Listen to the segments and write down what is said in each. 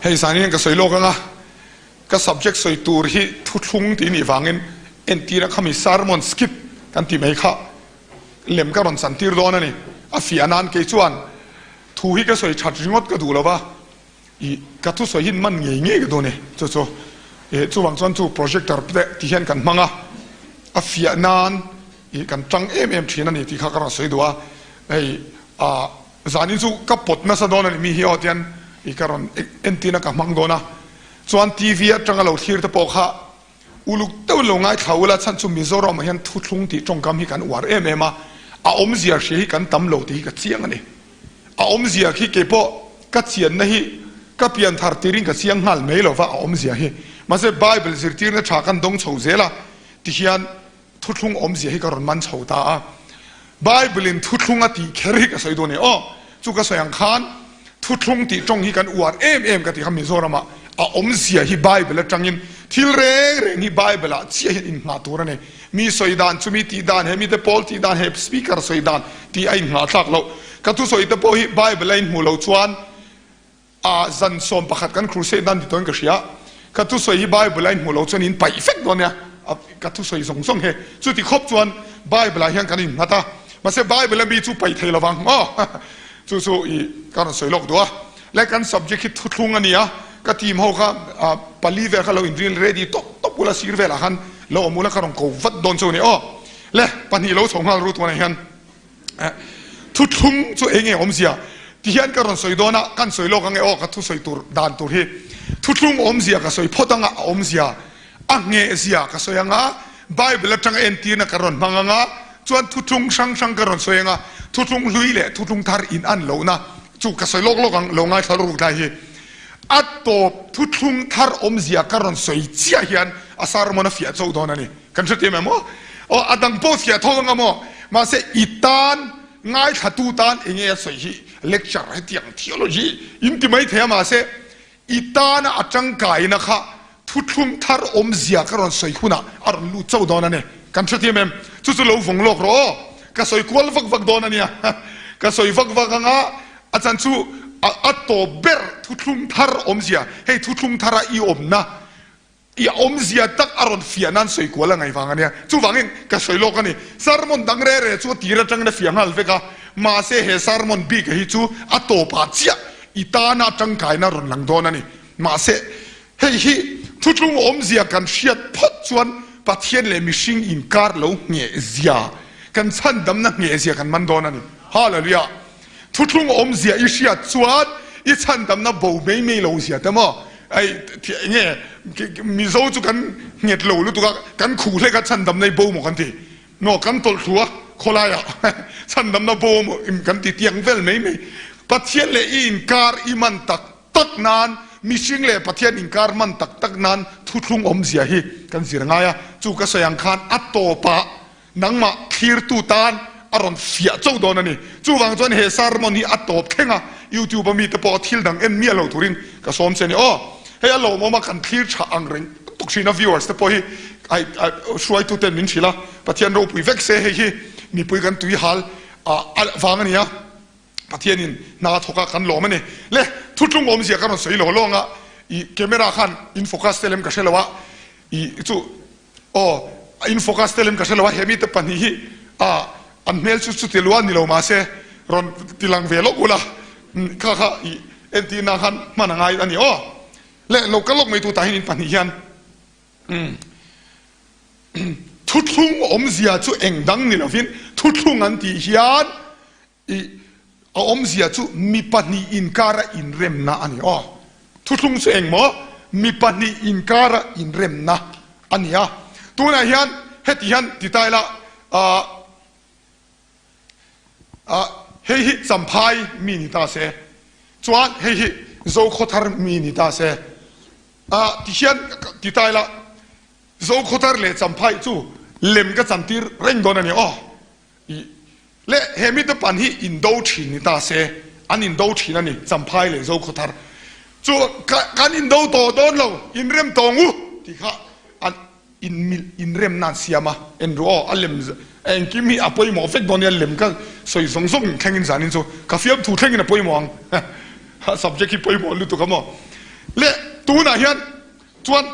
Hei zan hian ka sawi lawk ang a, ka subject sawi tur hi thuthlung tih nih vangin entira khami sermon skip kan tih mai kha lem ka rawn chantir dawn a ni. A fiah nan kei chuan thu hi ka sawi that ringawt ka duh lo va, i ka thusawi hi man ngei ngei ka duh a ni. Chu chu i chuvang chuan chu projector te ti hian kan hmang a, a fiah nan i kan tang em em thin a ni tih kha ka rawn sawi duh a, hei ah Zanin chu ka pawt nasa dawn a ni mi hi aw tian i ka rawn entin a ka hmang dawn a, chuan TV atanga lo thlir te pawh kha uluk deuhin lo ngaithla ula chhan chu Mizoram ah hian thuthlung tih tawngkam hi kan uar em em a, a awmzia hria hi kan tam lo tih hi ka chiang a ni. A awmzia khi keipawh ka chianna hi ka pian thar tirin ka chiang nghal mai lova a awmzia hi mahse Bible zirtirna tha kan dawng chho zel a tihian Thuthlung awmzia hi ka rawn man chho ta a, Bible-in thuthlung a tih kher hi ka sawi dawn e aw. Chu ka sawi ang khan thuthlung tih tawng hi kan uar em em ka ti kha Mizoramah a awmzia hi Bible atangin thil reng reng hi Bible-ah chiah hian innghah tur a ni. Mi sawi dan chu mi tih dan he mite pawl tih dan he speaker sawi dan tih a innghah thlak loh. Ka thusawi te pawh hi Bible a inhmuh loh chuan A zan 11 kan crusade nan ti tawhin ka hria. Ka thusawi hi Bible a inhmuh lo chuan in paih vek dawn nia. Ka thusawi zawng zawng he. Chuti khawp chuan Bible ah hian kan innghat a. Mahse Bible a mi chu paih thei lovang maw? Chu chu i ka rawn sawi lawk duh a. Le kan subject hi thuthlung a ni a. Ka team ho kha pali vel kha lo in ril ready tawp tawp ula sir velah khan lo awm ula ka rawn ko vat dawn chu a ni aw. Le pahnih lo chho nghal ru tunah hian. Thuthlung chu eng nge awmzia? Ti hian ka rawn sawi dawn a, kan sawi lawk ange aw ka thusawi tur dan tur hi. Thuthlung awmzia ka sawi phawt anga a awmzia, a nghehzia ka sawi anga, Bible atanga entirna ka rawn hmang anga, chuan thuthlung hrang hrang ka rawn sawi anga, thuthlung hlui leh thuthlung thar in an lohna chu ka sawi lawk lawk ang, lo ngaithla ruk lai hi. A tawp thuthlung thar awmzia ka rawn sawi chiah hian a sermon a fiah chauh dawn a ni. Kan hre tiam em aw? Aw a dang pawh fiah tho anga maw? Mahse i tan ngaithlatu tan enge a sawi hi lecture hetiang theology in ti mai thei a mahse i tana a tangkaina kha thuthlung thar awmzia ka rawn sawi hunah a rawn lut chauh dawn a ni. Kan hre tiam em? Chu chu lo vawng lawk rawh aw. Ka sawi kual vak vak dawn a nia. Ka sawi vak vak anga a chan chu a tawp ber thuthlung thar awmzia hei thuthlung thara i awmna I awmzia tak a rawn fiah nan sawi kual a ngaih vang a nia. Chuvangin ka sawi lawk a ni. Sermon dang re re chu a tir atangin a fiah nghal vek a, mahse he sermon bik hi chu a tawpah chiah i tana tangkaina a rawn lang dawn a ni. Mahse hei hi thutlung awmzia kan hriat phawt chuan Pathian leh mihring inkar lo nghehzia, kan chhandamna nghehzia kan man dawn a ni. Hallelujah! Thuthlung awmzia i hriat chuan i chhandamna bo mai mai lo zia te maw? Ei enge Mizo chu kan nghet lo lutuk a, kan khuh hlek a chhandamna i bo maw kan ti? Maw kan tawlh thlu a khawlaiah chhandamna bo maw kan ti tiang vel mai mai. Pathian leh i inkar i man tak tak nan mihring leh Pathian inkar man tak tak nan thuthlung awmzia hi kan zir ngai a, chu ka sawi ang khan a tawpah Nangmah thlirtu tan a rawn fiah chauh dawn a ni. Chuvang chuan he sermon hi a tawp thleng a, YouTube a mite pawh thil dang en miah lo turin ka sawm che a ni. Aw, hei a lawmawm a, kan thlir tha ang reng tuk thin a, viewers te pawh hi ai hruaitu ten min hrilh a, Pathian ropui vek se hei hi mipui kan tui hal vang a ni a, Pathianin hna thawk a kan lawm a ni. Le, thutlung awmzia ka rawn sawi lo lawng a, i camera khan in focus tel em ka hre lo a, i chu Aw, a in focus tel em ka hre lo a, he mite pahnih hi a an hmel chu chuti lua ni lo mahse rawn ti lang ve lawk ula, kha kha i entir nan khan hman a ngai a ni aw. Le lo kal lawk mai tu tah hian in pahnih hian thuthlung awmzia chu eng dang ni lovin thuthlung an tih hian I a awmzia chu mi pahnih inkara inremna a ni aw. Thuthlung chu eng maw? Mi pahnih inkara inremna a ni a. Tunah hian heti hian ti ta ila, ah, ah, hei hi Champhai mi ni ta se, chuan hei hi Zokhawthar mi ni ta se, ah, ti hian ti ta ila, Zokhawthar leh Champhai chu lem ka chantir reng dawn a ni aw. I leh he mite pan hi indo thin ni ta se, an indo thin a ni, Champhai leh Zokhawthar chu kan indo tawh dawn lo, inrem tawng u tih kha an inmilh inremna an siam a, en ru aw, a lem engkim hi a pawimawh vek dawn nia, lem ka sawi zawng zawng thlengin zanin chu ka fiamthu thlengin a pawimawh ang, subject hi pawimawh lutuk a maw. Le tunah hian chuan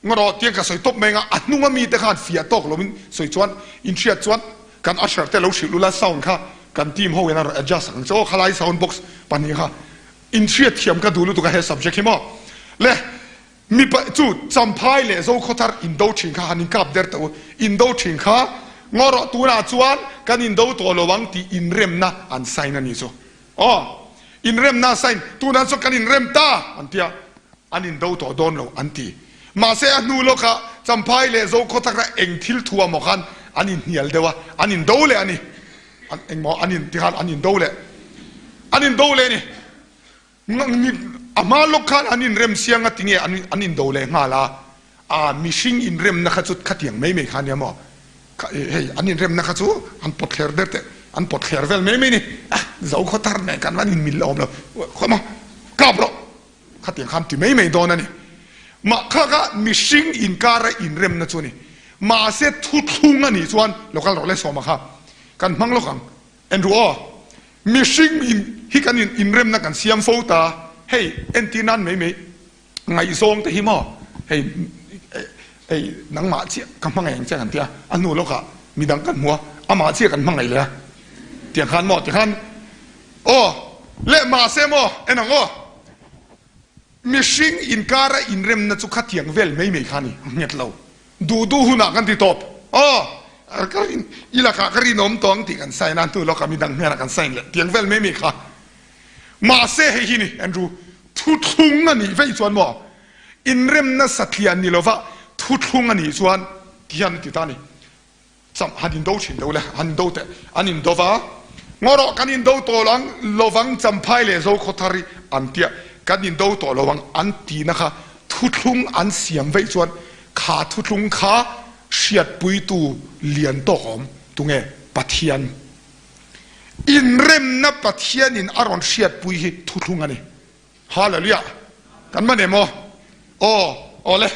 Ngarawh tiang ka sawi tawp mai anga a hnunga mite khan fiah tawk loin sawi chuan inhriat chuan kan usher te lo hrilh ula sound kha kan team ho in a rawn adjust ang che aw khalai sound box pahnih kha inhriat thiam ka duh lutuk a he subject hi maw le mipa chu Champhai leh Zokhawthar indo thin kha han inkap der teh u indo thin kha Ngarawh tunah chuan kan indo tawh lo ang tih inremna an sign a ni chu aw inremna sign tunah chuan kan inrem ta an tia. An indo tawh dawn lo an ti. Mahse a hnu lawkah Champhai leh Zokhawthakra eng thil thu amaw khan an inhnial deuh a, an indo leh a ni. An engmaw an in tikhan an indo leh. An indo leh a ni. A hma lawk khan an inrem siang a tinge an an indo leh nghal a. A mihring inremna kha chu khatiang mai mai kha ania maw. Hei an inremna kha chu an pawt thler der teh an pawt thler vel mai mai a ni. Zokhawthar nen kan van inmil awm lo. Khaw maw kap rawh. Khatiang khan ti mai mai dawn a ni. Mah kha kha mihring inkara inremna chu a ni. Mahse thuthlung a nih chuan lo kal rawh le sawma kha kan hmang lawk ang. En ru aw, mihring in hi kan in inremna kan siam fo ta, hei entir nan mai mai ngaihzawng te hi maw hei hei nangmah chiah ka hmangaih ang che kan ti a, a hnu lawkah midang kan hmu a, amah chiah kan hmangaih leh a tiang khan maw tikhan Aw, leh mahse maw, en ang aw. Mihring inkara inremna chu khatiang vel mai mai kha a ni, a nghet lo. Duh duh hunah kan ti tawp. Aw, ka rin, i lakah ka rinawm tawh ang tih kan sign a, hnu lawkah midang hnenah kan sign leh tiang vel mai mai kha. Mahse hei hi ni, Andrew, thuthlung a nih veih chuan maw, inremna satliah ni lova thuthlung a nih chuan ti hian a ti ta a ni. Cham han indo thin lo le, han indo teh, an indo va, Ngaw rawh kan indo tawh lo ang, lovang Champhai leh Zokhawthar hi an tia, kan indo tawh lo ang an tihna kha thuthlung an siam veih chuan kha thuthlung kha hriatpuitu lian tawk a awm, tunge Pathian inremna Pathianin a rawn hriatpui hi thuthlung a ni. Hallelujah! Kan man em aw? Aw, aw le.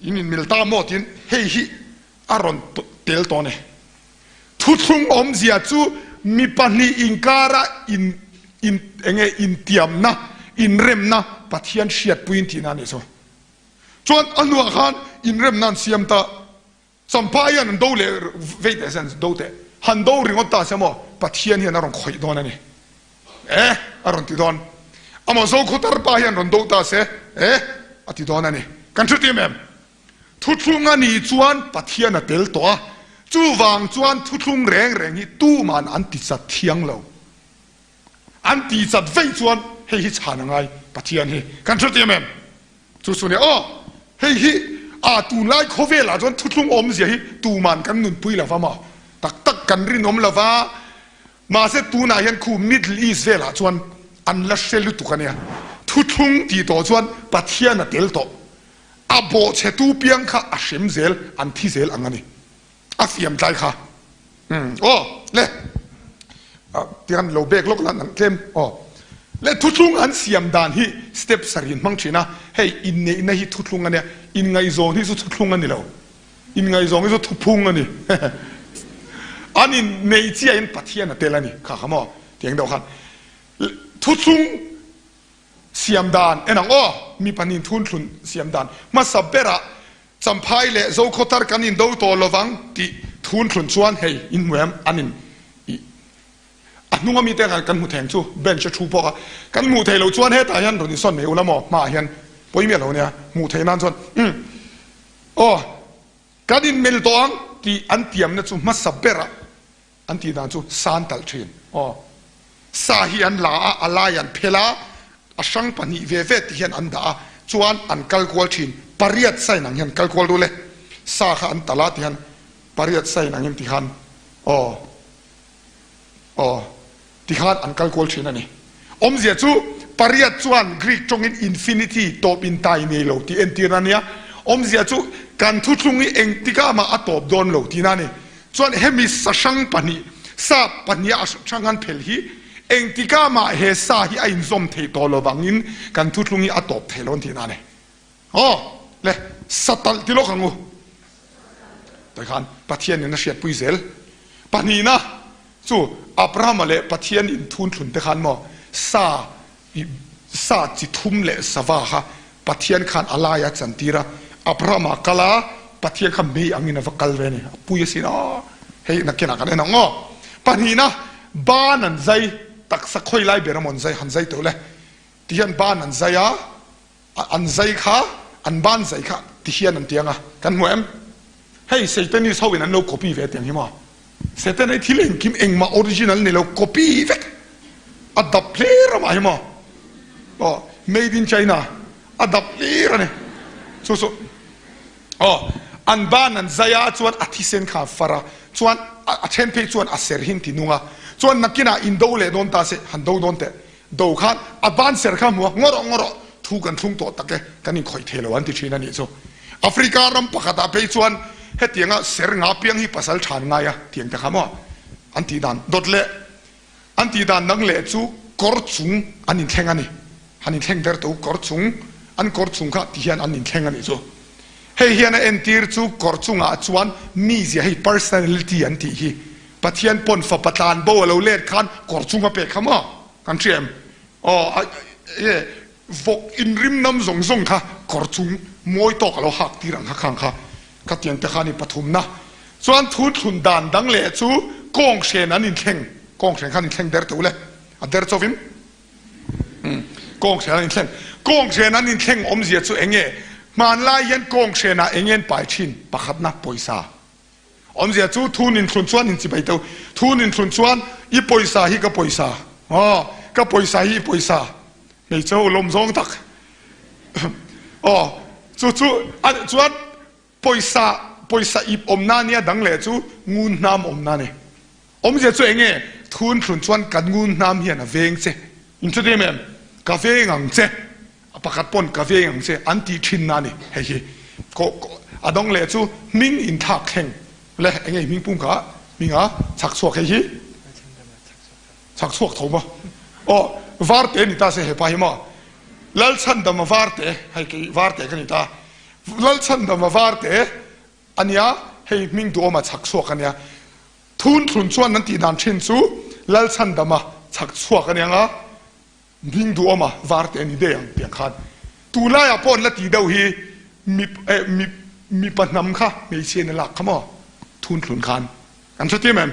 In inmil ta maw tiin hei hi a rawn tel tawn e. Thuthlung awmzia chu mi pahnih inkara in in enge intiamna, inremna Pathian hriatpuiin tihna a nih chu. Chuan a hnuah khan inremna an siam ta. Champhai hian an do leh vei teh se an do teh. Han do ringawt ta se maw Pathian hian a rawn khawih dawn a ni. Eh! A rawn ti dawn. Amaw Zokhawtar pa hian rawn do ta se eh! A ti dawn a ni. Kan hre tim em? Thuthlung a nih chuan Pathian a tel tawh a, chuvang chuan thuthlung reng reng hi tuman an ti chat thiang lo. An ti chat veih chuan hei hi chhan a ngai Pathian hi. Kan hre tim em? Chu chu nia aw, hei hi a tunlai khawvelah chuan thuthlung awmzia hi tuman kan nunpui lo va maw? Tak tak kan rinawm lo va, mahse tunah hian khu Middle East velah chuan an la hre lutuk a nia. Thuthlung tih tawh chuan Pathian a tel tawh, a bawhchhetu piang kha a hrem zel, an thi zel ang a ni. A fiam tlai kha umm aw le tiang lo bek lawk lan ang tlem aw le thuthlung an siam dan hi step sarih in hmang thin a hei inneihna hi thuthlung a nia inngaihzawn hi chu thuthlung a ni lo inngaihzawn hi chu thuphung a ni an inneih chiah in Pathian a tel a ni kha kha maw tiang deuh khan thuthlung siam dan en ang aw mi pahnih thunhlun siam dan hmasa berah Champhai leh Zokhawthar kan indo tawh lovang tih thun thlun chuan hei in hmu em? An in ih a hnung ami te kan hmu theng chu bench a thu bawk a, kan hmuh theih loh chuan hetah hian rawn insawn mai ula maw hmaah hian pawi miah lo nia hmuh theih nan chuan umm aw kan inmel tawh ang tih an tiamna chu hmasa berah An tih dan chu san talh thin. Aw. Sa hi an la a, a lai an phel a, a hrang pahnih ve ve ti hian an dah a, chuan an kal kual thin. Pariat sa in ang hian kal kual dul e. Sa kha an talh a ti hian pariat sa in ang in ti khan aw aw ti khan an kal kual thin a ni. Awmzia chu pariat chuan Greek tawngin infinity, tawp intai nei lo tih entirna a nia. Awmzia chu kan thuthlung hi engtikah mah a tawp dawn lo tihna a ni. Chuan hemi sa hrang pahnih, sa pahniha a hrang an phel hi engtikah mah he sa hi a inzawm theih tawh lo vangin kan thuthlung hi a tawp thei lo an tihna a ni. Aw le, sa talh ti lawk ang u. Tah khan Pathianin a hriatpui zel. Pahnihna chu Abrahama leh Pathian inthun thlun te khan maw sa i. Sa chi thum leh sava kha Pathian khan a lai a chantir a, Abraham-a kal a, Pathian kha mei angin a va kal ve a ni. A pui asin aw, hei nakinah kan en ang aw. Pahnihna, ban an zai, taksa khawi lai ber amaw an zai, han zai tawh le. Ti hian ban an zai a, an zai kha, an ban zai kha ti hian an ti ang a, kan hmu em? Hei Satanist ho in an lo copy ve tiang hi maw? Satan hi thil engkim engmah original ni lo copy vek a dap hlir amah hi maw? Aw made in China a dap hlir a ni. Chu chu aw an ban an zai a chuan a thisen kha a far a chuan a then phei chuan a ser hi an ti nung a chuan nakinah in do leh dawn ta se han do dawn teh Do khan a ban ser kha hmu a, ngaw rawh ngaw rawh, thu kan thlung tawh tak e, kan inkhawih thei lo an ti thin a nih chu. Africa ram pakhatah phei chuan hetianga ser nga piang hi pasal than ngai a tiang te kha maw an tih dan dawt leh an tih dan dang leh chu kawr chung an inthleng a ni. Han inthleng der tawh u, kawr chung, an kawr chung kha ti hian an inthleng a nih chu. Hei hian a entir chu kawr chungah chuan mizia hei personality an tih hi Pathian pawn fapa tlan bo a lo let khan kawr chung a pek kha maw? Kan hria em? Aw, e, vawk inrim nam zawng zawng kha kawr chung mawi tawk a lo hak tir ang kha khang kha. Khatiang te kha a ni pathumna. Chuan thu thlun dan dang leh chu kawng hren an inthleng, kawng hren kha an inthleng der teuh le, a der chauhin kawng hren an inthleng. Kawng hren an inthleng awmzia chu eng nge? Hmanlai hian kawng hrenah eng nge an pai thin? Pakhatna, pawisa. Awmzia chu thu ninthlun chuan in chibai teuh. Thu ninthlun chuan i pawisa hi ka pawisa. Aw, ka pawisa hi i pawisa. Hmeichhe ho lawm zawng tak. Aw, chu chu a chuan pawisa pawisa ip awmna ania dang leh chu ngun hnam awmna a ni. Awmzia chu eng nge? Thu nthlun chuan kan ngun hnam hian a veng che. In hre em em? Ka veng ang che. A pakhat pawn ka veng ang che an tih thinna a ni. Hei hi a dawng leh chu hming inthlak thleng le eng nge hming pum kha hming a chhak chhuak hei hi chhak chhuak tho maw? Aw Varte ni ta se hepa hi maw? Lalchhandama Varte hei kei Varte ka ni ta. Lalchhandama Varte A nia, hei hming duhawma chhak chhuak a nia. Thun thlun chuan an tih dan thin chu Lalchhandama chhak chhuak a nia nga, hming duhawma var te a ni daih ang tiang khan. Tunlaiah pawh an la tih deuh hi mi eh mi mipa hnam kha hmeichhia in a lak kha maw thun thlun khan an hre tim em?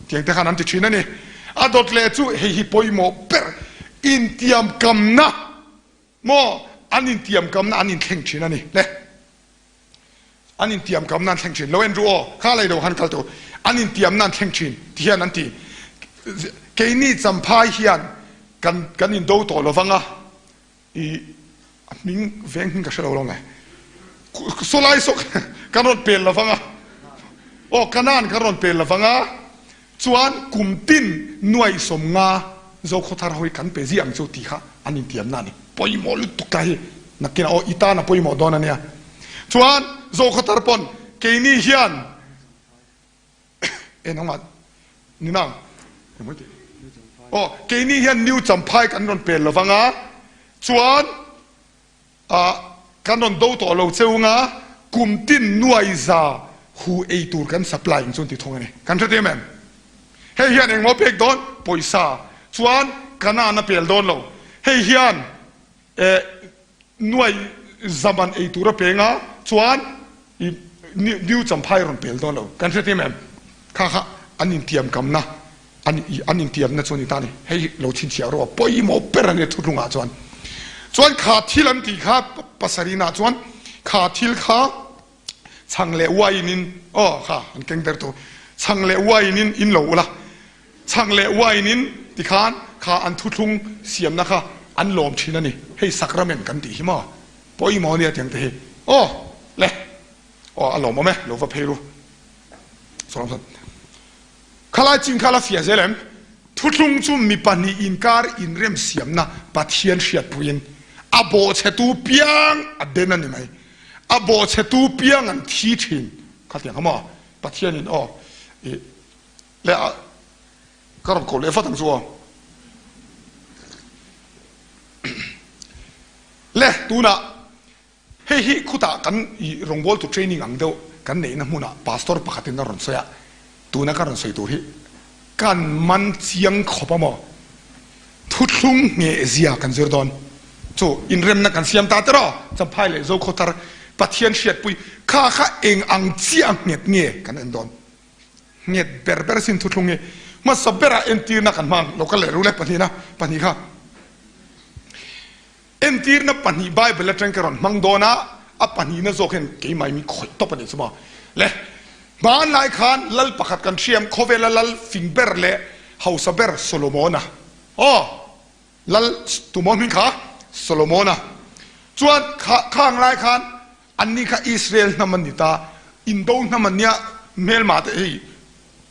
Tiang te khan an ti thin a ni. A dawt leh chu hei hi pawimawh ber intiamkamna maw an intiamkamna an inthleng thin a ni le. An intiamkamna an thleng thin. Lo en ru aw, kha lei lo han kal tawh. An intiamna an thleng thin ti hian an ti. Keini Champhai hian kan kan indo tawh lo vang a, i a hming veng hming ka hre lo lo le. Sawlai saw kan rawn pel lo vang a, aw Kanan kan rawn pel lo vang a, Chuan kum tin nuai 50 Zokhawthar hawi kan pe ziah ang chu tih kha an intiamna a ni. Pawimawh lutuk ta hi nakinah aw i tan a pawimawh dawn a nia. Chuan Zokhawthar pawn keini hian en ang ni nang aw keini hian New Champhai kan rawn pel lovang a chuan Ah, kan rawn do tawh lo cheu nga, kum tin nuai za hu ei tur kan supply ang chuan ti thung a ni. Kan hre em em? Hei hian engmaw pek dawn? Pawisa. Chuan Kanaan a pel dawn lo. Hei hian eh nuai za man ei tur a pe nga, chuan i New Champhai rawn pel dawn lo. Kan hre em em? Kha kha an intiamkamna An an intiamna chu a ni ta a ni. Hei lo chhinchhiah rawh a pawimawh ber a nia thutlungah chuan. Chuan kha thil an tih kha pasarihnaah chuan kha thil kha chhang leh wine in aw kha an keng ber tawh chhang leh wine in in lo ula chhang leh wine in tikhan kha an thuthlung siamna kha an lawm thin a ni. Hei sacrament kan tih hi maw pawimawh a nia tiang te hi aw le aw a lawmawm e lo va phei ru. Sawm. Khalai chin kha la fiah zel em? Thuthlung chu mi pahnih inkar inremsiamna Pathian hriatpuiin a bawhchhetu piang a den a ni mai. A bawhchhetu piang an thi thin. Khatiang kha maw? Pathianin aw i leh a ka rawn koh leh vat ang chu aw. Le tunah Hei hi khutah kan i rawngbawltu training ang deuh kan neihna hmunah pastor pakhatin a rawn sawi a, tuna ka rawn sawi tur hi kan man chiang khawp a maw? Thuthlung nghehzia kan zir dawn. Chu inremna kan siam ta tiraw? Champhai leh Zokhawthar Pathian hriatpui kha kha eng ang chiah nghet nge kan en dawn? Nghet ber ber sin thuthlung hi hmasa berah entirna kan hmang lo kal leh rule pahnihna pahnih kha entirna pahnih Bible atang ka rawn hmang dawn a, a pahnihna zawk hian keimah mi khawih tawp a nih chu maw le. Hmanlai khan lal pakhat kan hriam khawvela lal fing ber leh hausa ber Solomona aw lal tumaw hming kha Solomona chuan kha khang lai khan Anni kha Israel hnam an ni ta, indo hnam an nia, hmelma te hei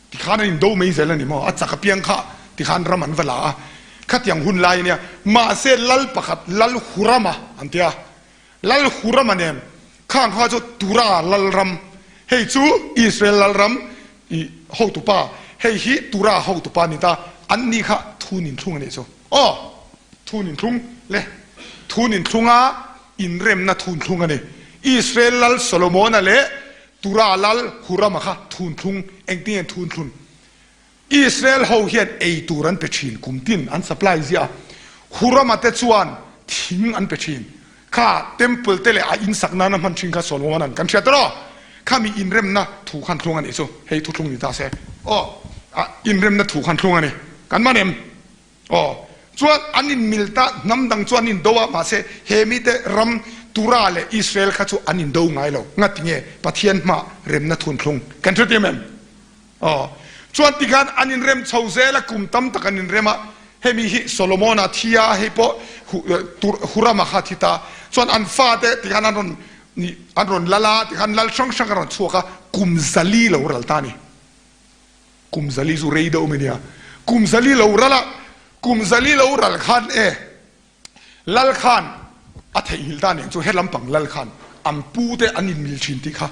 tikhan an indo mai zel a ni maw, a chak apiang kha tikhan ram an va la a, khatiang hun lai a nia. Mahse lal pakhat Lal Hurama an ti a, Lal Hurama nen khang kha chu Tura lal ram, hei chu Israel lal ram i hotupa, hei hi Tura hotupa a ni ta, anni kha thun inthlung a nih chu. Aw, thun inthlung le, thun inthlunga Inremna thunthlung a ni. Israel lal Solomona leh Tura lal Hurama kha thunthlung engtin nge thunthlun? Israel ho hian ei tur an pe thin kum tin an supply ziah a, Hurama te chuan thing an pe thin. Kha temple te leh a in sak nana hman thin kha Solomona'n kan hriat tawh. Khami inremna thu khan thlung a nih chu. Hei thuthlung ni ta se. Aw, inremna thu khan thlung a ni. Kan man em? Aw, chuan an inmil ta, hnam dang chu an indo a, mahse he mite ram Tura leh Israel kha chu an indo ngai lo. Ngati nge Pathian hmah remna thunthlung kan hre tiam em? Aw, chuan tikhan an inrem chho zel a, kum tam tak an inrem a, hemi hi Solomona thi a, hei pawh Hurama kha thi ta, chuan an fate tikhan an rawn an rawn lal a, tikhan lal hrang hrang an rawn chhuak a, kum zali lo ral ta a ni. Kum zali chu rei deuh mai nia. Kum zali lo ral a, kum zali lo ral khan e lal khan a theihnghilh ta nen chu he lampang lal khan an pu te an inmil thin tih kha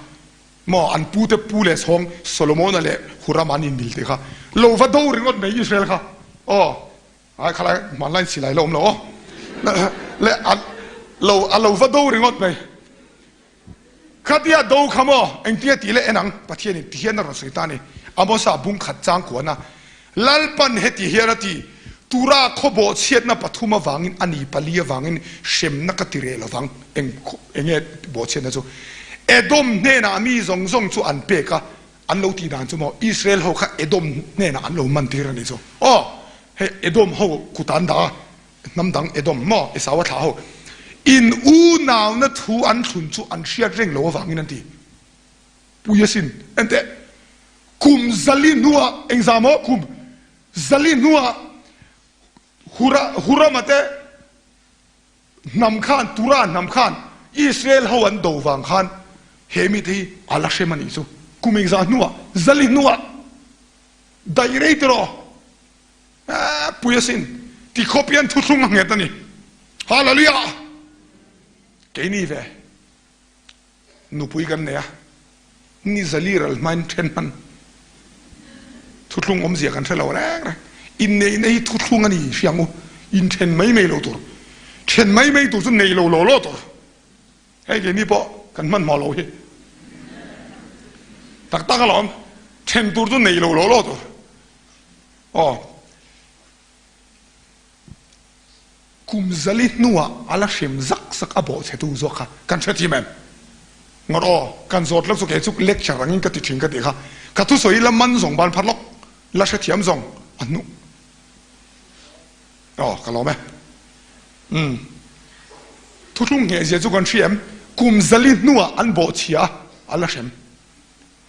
maw an pu te pu leh chhawng Solomona leh Hurama an inmil tih kha lo va do ringawt mai Israel kha aw ai khalai hmanlai silai la awm lo aw leh lo a lo va do ringawt mai. Khatia do kha maw? Engtia tih leh en ang? Pathianin ti hian a rawn sawi ta a ni. Amosa bung khat chang kuan a, Lalpan heti hian a ti, Tura khaw bawhchhiatna pathum avangin a ni pali avangin hremna ka ti reh lovang. Eng enge bawhchhiatna chu? Edom hnenah mi zawng zawng chu an pek a, an lo tih dan chu maw? Israel ho kha Edom hnenah an lo man tir a ni chu. Aw, hei Edom ho kut an dah a, Hnam dang Edom maw Esau a thlah ho in unauna thu an thlun chu an hriat reng lo avangin an ti. Pui asin enteh kum zali hnuah engzah maw kum zali hnuah Hura Hurama te hnam khan Tura hnam khan Israel ho an do vang khan he mite hi a la hrem a nih chu kum engzah hnuah zali hnuah daih rei tiraw. Eeh pui asin ti khawp hian thuthlung a nghet a ni. Hallelujah! Keini ve nupui kan nei a, ni zali ral hmain then hman thuthlung awmzia kan hre lo reng reng. Inneihna hi thuthlung a ni hriang u, inthen mai mai lo tur, then mai mai tur chu nei lo law law tur. Hei keini pawh kan hmanhmawh lo hi tak tak alawm, then tur chu nei lo law law tur. Aw. Kum zali hnuah a la hrem zak zak a bawhchhetu zawk kha kan hre thim em? Ngawt aw, kan zawt lawk chu kei chu lecture angin ka ti thin ka tih kha. Ka thusawi la man zawng ban phat lawk, la hrethiam zawng a hnuh. Aw, ka lawm e. Umm. Thuthlung nghehzia chu kan hria em? Kum zali hnuah an bawhchhia a, a la hrem.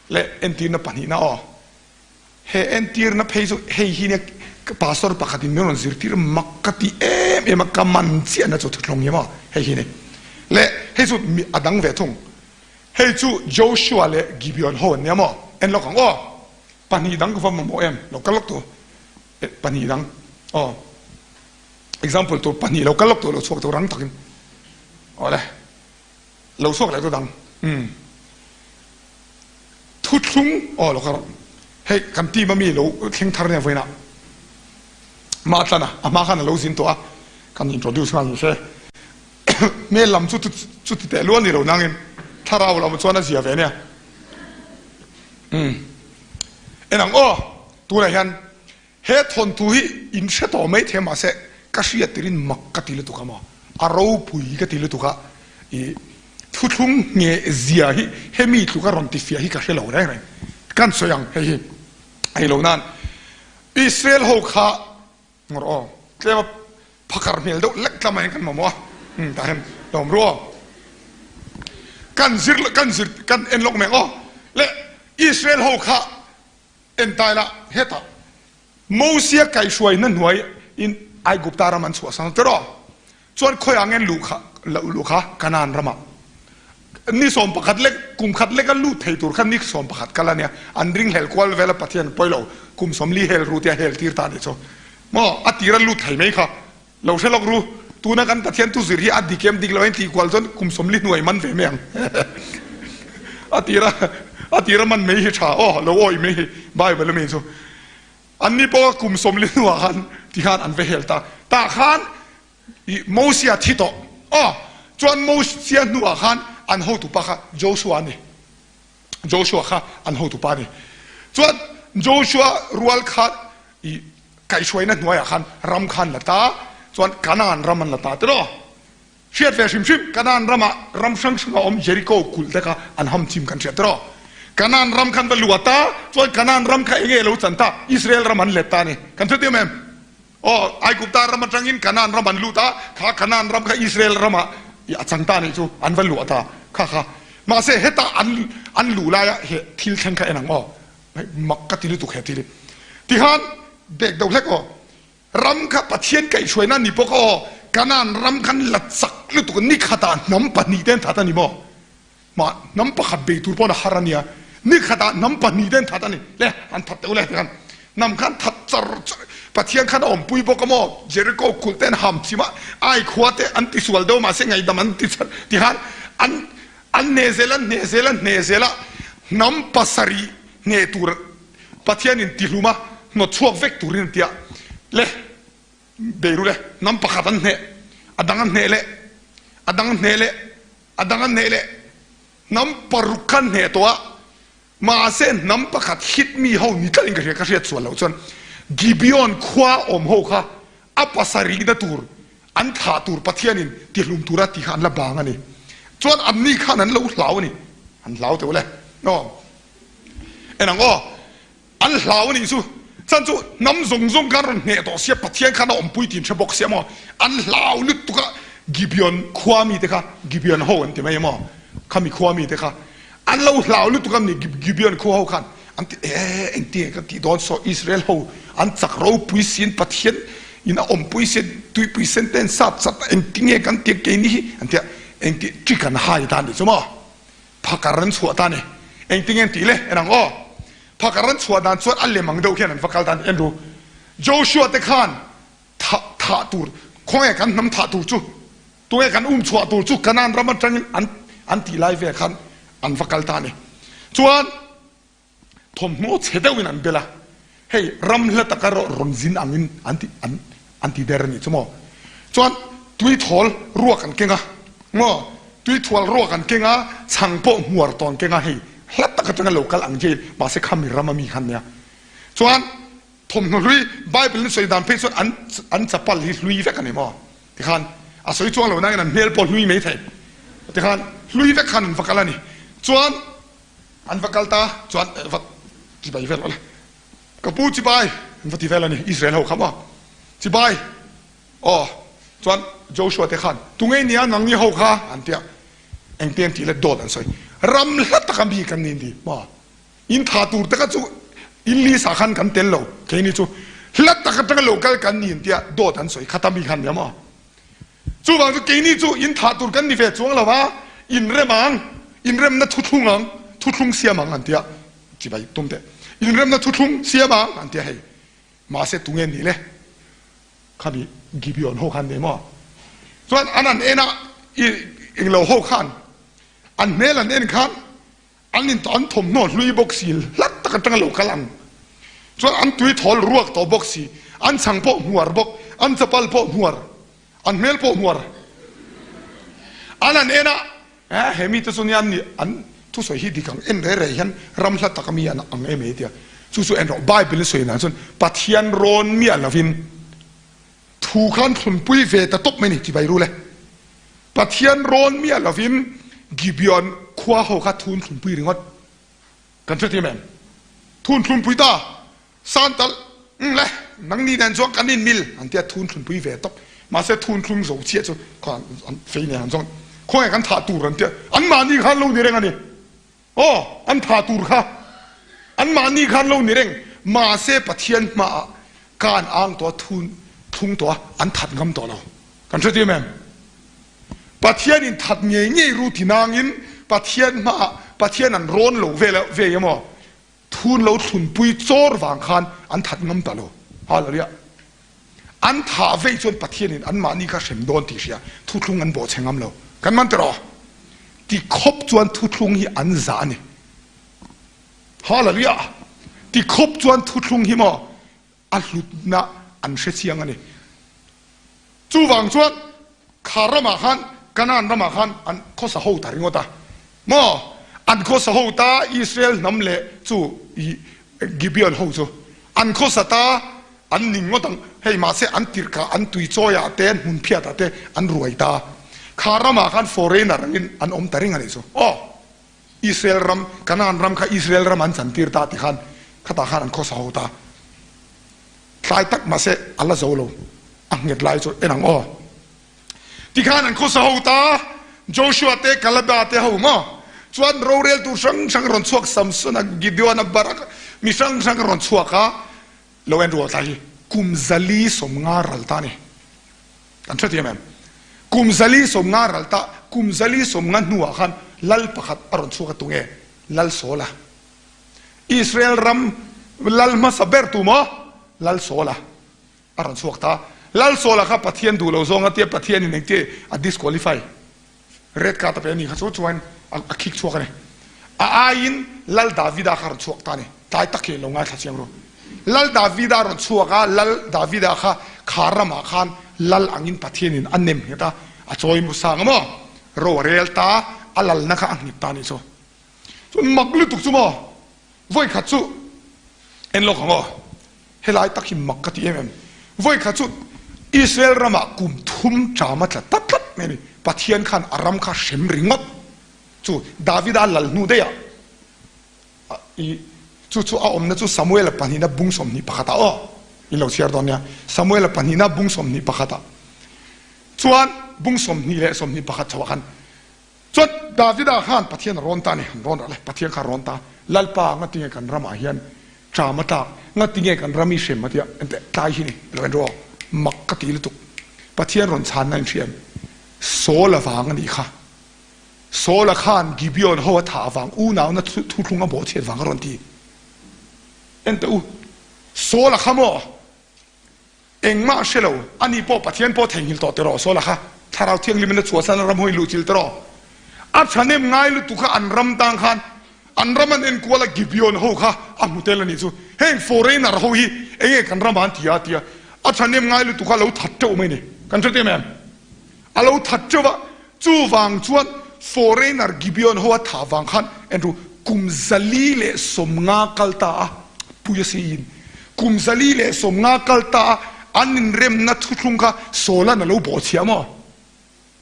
Leh entirna pahnihna aw. He entirna phei chu hei hi nia pastor pakhatin min rawn zirtir mak ka ti em em a, ka man chiahna chu thuthlawng hi maw hei hi ni. Leh hei chu mi a dang ve thung. Hei chu Joshua leh Gibeon ho an nia maw? En lawk ang aw. Pahnih dang ka va mamawh em? Lo kal lawk tur. Pahnih dang aw. Example tur pahnih lo kal lawk tur lo chhuak tur rang takin. Awle. Lo chhuak leh tu dang. Umm. Thuthlung aw lo ka rawh. Hei kan team a mi lo thleng thar nia vawiinah Matlana a hma khan a lo zin tawh a, kan introduce nghal ni se. Hmel lam chu chuti teh lual ni lo nangin thlarau lam chuan a zia ve nia. Umm. En ang aw tunah hian He thawnthu hi in hre tawh mai thei mahse ka hriat tirin mak ka ti lutuk a maw? A ropui ka ti lutuk a, i thuthlung ngheh zia hi hemi tluka rawn ti fiah hi ka hre lo reng reng. Kan sawi ang hei hi a ni lo nan Israel ho kha ngawr aw tlema phakar hmel deuh lek tlamah hian kan mamawh a, umm tah hian lawm ru aw. Kan zir kan zir kan en lawk mai ang aw. Le Israel ho kha en ta ila hetah Mosia kaihhruaina hnuai in Aigupta ram an chhuahsan te rawh. Chuan khawiah nge luh kha luh kha Kanaan ramah. Ni 11 lek kum khat leka lut thei tur kha ni 11 kal a nia. An ring hel kual vel a Pathian pawi lo kum 40 hel ru tia hel tir ta a nih chu. Maw a tira lut thei mai kha lo hre lawk ru. Tuna kan Pathian thu zir hi a dik em dik lo a intih kual chuan kum 40 hnuai man ve mai ang. A tira a tira man mai hi tha aw lo awih mai hi Bible ami chu. Anni pawh kum 40 hnuah khan ti khan an va hel ta. Tah khan i Mosia thi tawh aw. Chuan Mosia hnuah khan an hotupa kha Joshua a ni. Joshua kha an hotupa a ni. Chuan Joshua rual kha i kaihhruaina hnuaiah khan ram kha an la ta. Chuan Kanaan ram an la ta tiraw. Hriat ve hrim hrim, Kanaan ramah ram hrang hrang a awm Jeriko kulh te kha an ham chim kan hriat tiraw. Kanaan ram khan va luat a, chuan Kanaan ram kha enge lo chan ta, Israel ram an let ta a ni. Kan hre tiam em? Aw, Aigupta ram atangin Kanaan ram an lut a, kha Kanaan ram kha Israel ramah a chang ta a nih chu, an va luah ta kha kha. Mahse heta an an luh laia he thil thleng kha en ang aw, mak ka ti lutuk he thil hi. Tikhan bek deuh hlek aw. Ram kha Pathian kaihhruaina a ni bawk aw, Kanaan ram khan la chak lutuk ni khatah hnam pahnih te an that a ni maw? Mah hnam pakhat bei tur pawn a har a nia, ni khatah hnam pahnih te an that a ni, le an that teuh le ti khan hnam khan that char char, Pathian khan a awmpui bawk a maw, Jericho kulh te an ham chim a, Ai khua te an tisual deuh mahse ngaihdam an ti char ti khan an an hneh zel an hneh zel an hneh zel a, hnam pasarih hneh tur Pathianin tihlum a hnawt chhuak vek turin an ti a, le Beirut le hnam pakhat an hneh, a dang an hneh leh, a dang an hneh leh, a dang an hneh leh, hnam paruk kha an hneh tawh a, mahse hnam pakhat hit mi ho ni tlat in ka hria, ka hriat sual loh chuan Gibeon khua awm ho kha a pasarihna tur an thlah tur Pathianin tihlum tura tih kha an la bang a ni. Chuan anni khan an lo hlau a ni, an hlau teuh le. Aw. En ang aw, an hlau a nih chu, chan chu hnam zawng zawng khan rawn hneh tawh sia, Pathian khan a awmpui tih an hre bawk sia maw, an hlau lutuk a, Gibeon khua mite kha, Gibeon ho an ti mai maw, khami khua mite kha an lo hlau lutuk a ni, Gibeon khua ho khan an ti e engtinge ka tih dawn saw Israel ho an chak ropui siin Pathian in a awmpui sia, tuipui sen te an sat chat a, engtinge kan tih keini hi an ti a, engti trick an hai ta a nih chu maw. Phakar an chhuah ta ni. Engtinge an tih le? En ang aw. Phakar an chhuah dan chuan a lem ang deuh hian an va kal ta ni. En ru. Joshua te khan thah thah tur, khawnge kan hnam thah tur chu, tunge kan um chhuah tur chu Kanaan ram atangin an an tih lai vel khan an va kal ta ni. Chuan. Thawmhnaw chhe deuhin an bel a, hei ram hla taka rawn zin angin an ti an an ti der a nih chu maw. Chuan tuithawl ruak an keng a maw, tuithual ruak an keng a, chhang pawh hmuar tawh an keng a, hei hla tak atanga lo kal ang jail mahse khami ram ami khan nia. Chuan thawmhnaw hlui Bible in sawi dan phei chuan an an chapal hi hlui vek a ni maw tikhan a sawi chuang lo nangin an hmel pawh hlui mai thei tikhan hlui vek khan an va kal a ni. Chuan An va kal ta chuan va chibai vel rawh le. Ka pu chibai an va ti vel a ni Israel ho kha maw. Chibai aw chuan Joshua te khan tunge nia nangni ho kha an tia engte an tih le dawt an sawi. Ram hla taka mi kan ni ni maw. In tha tur te kha chu in list ah khan kan tel lo keini chu hla tak atanga lo kal kan ni an tia dawt an sawi khata mi khan nia maw. Chuvang chu keini chu in thah tur kan ni ve chuang lo a, inrem ang, inremna thuthlung ang, thuthlung siam ang an ti a, chibai tum teh, inremna thuthlung siam ang an ti a hei, mahse tunge nih le, khami Gibeon ho khan nei maw? Chuan an an en a, i englo ho khan an hmel an en khan an in an thawmhnaw hlui bawk si, hlat tak atanga lo kal ang chuan an tui thawl ruak tawh bawk si, an chhang pawh hmuar bawk, an chapal pawh hmuar, an hmel pawh hmuar. An han en a, eh he mite chu nia an nih an thusawi hi dik ang en reh reh hian ram hla tak ami an ang em e tia chu chu en rawh Bible sawi dan chuan Pathian rawn miah lovin thu khan thlunpui ve ta tawp mai ni ti bai ru le. Pathian rawn miah lovin Gibeon khua ho kha thun thlunpui ringawt. Kan hrethiam em? Thun thlunpui ta Santal umm le nangni nen chuan kan inmil an tia thun thlunpui ve tawp. Mahse thun thlung zo chiah chu kha an fei nen an zawng khawnge kan thah tur an tia anmahni khan lo ni reng a ni. Aw an thah tur kha anmahni khan lo ni reng. Mahse Pathian hmaah ka an ang tawh a thun thlung tawh a an that ngam tawh lo. Kan hrethiam em? Pathian in that ngei ngei ru ti nangin Pathian hmaah Pathian an rawn lo vel ve emaw Thun lo thlunpui chawr vang khan an that ngam ta lo. Hallelujah. An thah vei chuan Pathianin anmahni kha hrem dawn tih hria thuthlung an bawhchhe ngam lo. Kan man tiraw? Ti khawp chuan thuthlung hi an zah a ni. Hallelujah. Ti khawp chuan thuthlung hi maw a hlutna an hre chiang a ni. Chuvang chuan kha ramah khan, Kanaan ramah khan an khawsa ho ta ringawt a. Maw? An khawsa ho ta Israel hnam leh chu i Gibeon ho chu an khawsa ta an ning ngawt ang. Hei mahse an tirhkah an tui chawiah te, an hmun phiatah te an ruai ta. Kha ramah khan foreigner angin an awm ta reng a nih chu. Aw! Israel ram, Kanaan ram kha Israel ram an chantir ta ti khan khatah khan an khawsa ho ta. Tlai tak mahse a la zo lo, a nghet lai chu en ang aw. Tikhan an khawsa ho ta, Joshua te, Kaleba te ho maw? Chuan roreltu hrang hrang rawn chhuak Samsona, Gideona, Baraka, mi hrang hrang rawn chhuak a, lo en rual tlai hi kum zali 50 ral ta a ni. Kan hrethiam em? Kum zali 50 ral ta, kum zali 50 hnuah khan lal pakhat a rawn chhuak a, tunge? Lal Saula. Israel ram lal hmasa ber tu maw? Lal Saula a rawn chhuak ta. Lal Saula kha Pathian duh lo zawng a tia Pathianin engti a disqualify red card a pe a ni kha chu chuan a khik chhuak a ni. A aiin Lal Davida kha a rawn chhuak ta a ni. Tlai tak hi lo ngaithla chiang ru. Lal Davida a rawn chhuak a, Lal Davida kha kha ramah khan lal angin Pathianin a nem nghet a, a chawi mu sang a maw? Ro a rel ta, a lalna kha a nghet ta a nih chu. Chuan mak lutuk chu maw vawikhat chu en lawk ang aw, helai tak hi mak ka ti em em, vawikhat chu Israel ramah kum thum ṭam a tla ta tlat mai a ni, Pathian khan a ram kha hrem ringawt chu Davida lal hnu daih ah i chu chu a awmna chu Samuela pahnihna bung 21 ah aw in lo chhiar dawn nia, Samuela pahnihna bung 21 ah chuan bung 20 leh 21 chho ah khan Chuan Davida khan Pathian a rawn ta a ni, an rawn ral e, Pathian kha a rawn ta, Lalpa ngatinge kan ramah hian ṭam a tlak, ngatinge kan ram i hrem a tia, enteh tlai hi ni, lo en rawh, mak ka ti lutuk, Pathian rawn chhanna in hria em? Saul avang a nih kha, Saul-a khan Gibeon ho a thah avang, unauna thuthlung a bawhchhiat vang a rawn ti, enteh u, Saul-a kha maw? Engmah hre lo, ani pawh Pathian pawh theihnghilh tawh tiraw Saula kha Thlarau Thianghlim in a chhuahsan a ram hawi luhchilh tiraw? A thahnem ngai lutuk kha an ram tang khan an ram an enkual a Gibeon ho kha a hmu tel a nih chu. Heng foreigner ho hi enge kan ramah an ti a tia a thahnem ngai lutuk kha a lo that teuh mai ni. Kan hre teh mai em? A lo that teuh a, chuvang chuan foreigner Gibeon ho a thah vang khan Andrew kum 450 kal ta a, pui a siin kum 450 kal ta a an inremna thuthlung kha Saula'n a lo bawhchhiah maw?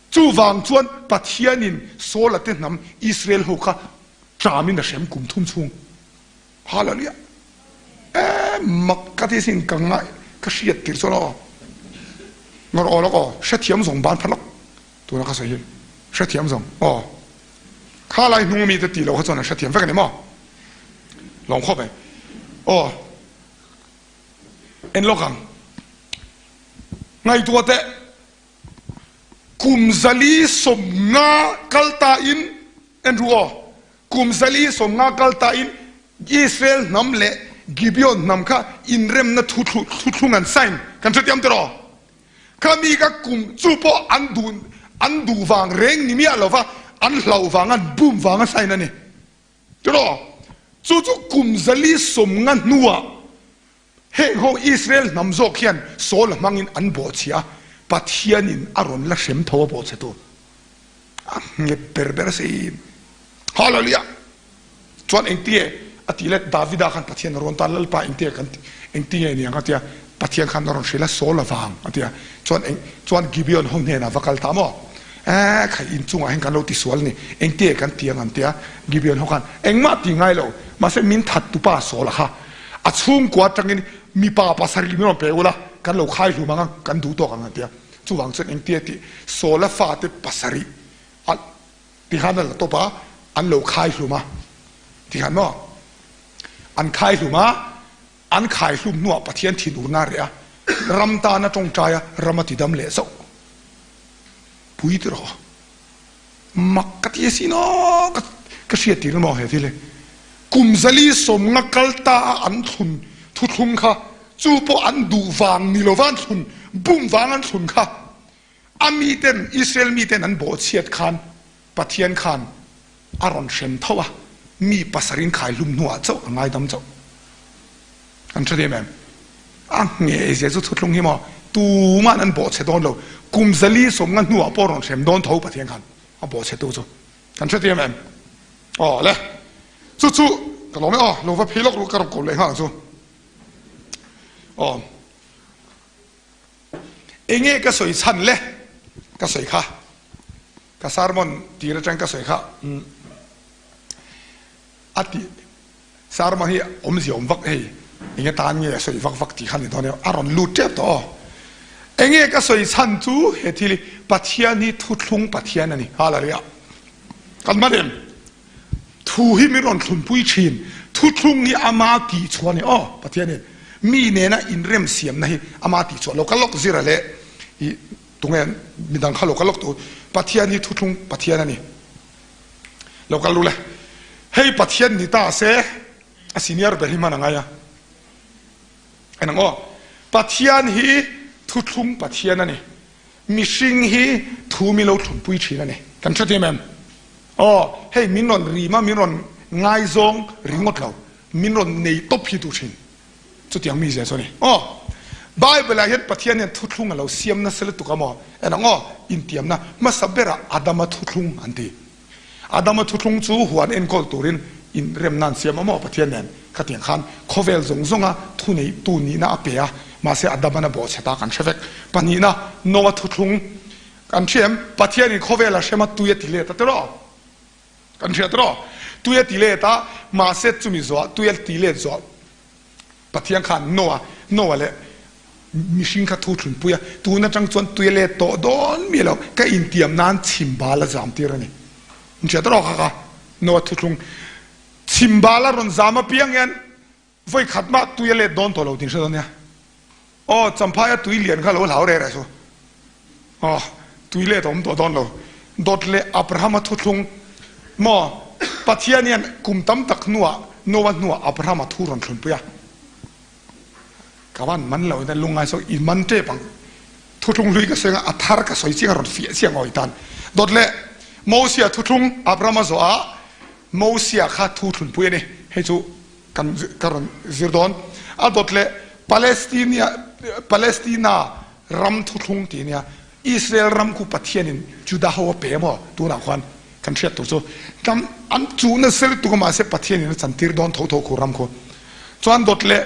Chuvang chuan Pathianin Saula te hnam Israel ho kha ṭamin a hrem kum thum chhung. Hallelujah! Eeh mak ka ti sin ka ngai ka hriat tir chuan aw ngawr aw lawk aw hrethiam zawng ban phat lawk tuna ka sawi hi hrethiam zawng aw kha lai hnung ami te tih loh kha chuan an hrethiam vek a ni maw lawm khawp mai aw en lawk ang ngaihtuah teh kum 450 kal ta in En ru aw, kum 450 kal ta in Israel hnam leh Gibeon hnam kha inremna thuthlung an sign kan hrethiam tiraw? Khami kha kum chu pawh an duh an duh vang reng ni miah lova an hlauh vang an bum vang a sign a ni tiraw? Chu chu kum 450 hnuah Heng ho Israel hnam zawk hian Saul hmangin an bawhchhia a, Pathianin a rawn la hrem tho a bawhchhetu a nghet ber ber si. Hallelujah! Chuan engtinge a tih le Davida khan Pathian a rawn ta, Lalpa engtinge kan engtinge ni ang a tia, Pathian khan a rawn hrilh a, Saul avang a tia, chuan eng chuan Gibeon ho hnenah va kal ta maw? Ee khai in chungah hian kan lo tisual a ni, engtia kan ti ang an ti a, Gibeon ho khan engmah ti ngai lo, mahse min that tupa Saul-a kha a chhungkua atangin mipa pasarih min rawn pe ula, kan lo khai hlum ang a, kan duh tawk ang an ti a. Chuvang chuan engtia tih Saul-a fate pasarih a ti khan a la tawp a, an lo khai hlum a ti khan maw? An khai hlum a, an khai hlum hnuah Pathian thinurna a reh a, ram tan a tawngtai a, ram a tidam leh zauh. Pui ti rawh. Mak ka ti asin aw, ka ka hriat tir maw he thil hi. Kum zali sawmnga kal ta a an thlun thuthlung kha, chu pawh an duh vang ni lova an thlun, bum vang an thlun kha, a miten, Israel miten an bawhchhiat khan Pathian khan a rawn hrem tho a, mi pasarin khai hlum hnuah chauh a ngaidam chauh. An hre em em? A ngheh zia chu thuthlung hi maw? Tuma'n an bawhchhe dawn lo. Kum zali sawmnga hnuah pawh rawn hrem dawn tho Pathian khan a bawhchhetu chu. Kan hre em em? Aw le, chu chu ka lawm e aw, lo va phei lawk ru ka rawn ko leh nghal ang chu. Aw. Enge ka sawi chhan le? Ka sawi kha. Ka sermon tir atang ka sawi kha. A ti sermon hi awmzia awm vak hei enge tan nge a sawi vak vak tih kha ni dawn e a rawn lut tep tawh aw. Enge ka sawi chhan chu he thil hi Pathian hi thuthlung Pathian a ni. Hallelujah. Kan hman em? Thu hi min rawn thlunpui thin. Thuthlung hi ama tih chhuah a ni aw. Pathianin mi nena inrem siamna hi ama tih chhuah lo. Ka lawk zira leh i tunge midang kha lo ka lawk tu Pathian hi thuthlung Pathian a ni. Lo kal ru le. Hei Pathian ni ta se a senior ber hi hman a ngai a. En ang aw. Pathian hi thuthlung Pathian a ni. Mihring hi thu mi lo thlunpui thin a ni. Kan hre thiam em? Aw, hei min rawn rim a, min rawn ngaizawng ringawt lo, min rawn nei tawp hi duh thin. Chutiang mizia chu a ni. Aw, Bible ah hian Pathian hian thuthlung a lo siam nasa lutuk a maw? En ang aw, intiamna hmasa berah Adama thuthlung an ti. Adama thuthlung chu huan enkawl turin inremna an siam a maw Pathian nen? Khatiang khan khawvel zawng zawnga thuneihtu nihna a pe a, mahse Adama'n a bawhchhe ta kan hre vek. Pahnihna, Noah thuthlung kan hria em? Pathianin khawvel a hrem a, tui a ti let a tiraw? Kan hria tiraw? Tui a ti let a, mahse chumi zawhah tui a ti let zawh Pathian khan Noah, Noah leh mihring kha thu thlunpui a, tun atang chuan tui a let tawh dawn mi lo, ka intiam nan chhimbal a zam tir a ni. Inhriat rawh kha kha Noah thuthlung chhimbal a rawn zam apiang hian vawi khat mah tui a let dawn tawh lo tih hre dawn nia. Aw, Champhaia tui lian kha lo hlau reh reh chu. Aw, tui let a awm tawh dawn lo. Dawt leh Abrahama thuthlung maw? Pathian hian kum tam tak hnuah, Noah hnuah Abrahama thu rawn thlunpui a. Ka van man lo in lungngai sawi i man tep ang. Thuthlung hlui ka sawi anga a thar ka sawi chiang a rawn fiah chiang aw i tan. Dawt leh Mosia thuthlung Abrahama zawhah Mosia kha thu thlunpui a ni. Hei chu Kan ka rawn zir dawn. A dawt leh Palestinia Palestina ram thuthlung tih ania. Israel ram khu Pathianin Juda ho a pe maw? Tunah khuan kan hriat tur chu hnam an chuh nasa lutuk a mahse Pathianin a chantir dawn tho tho khu ram khu. Chuan dawt leh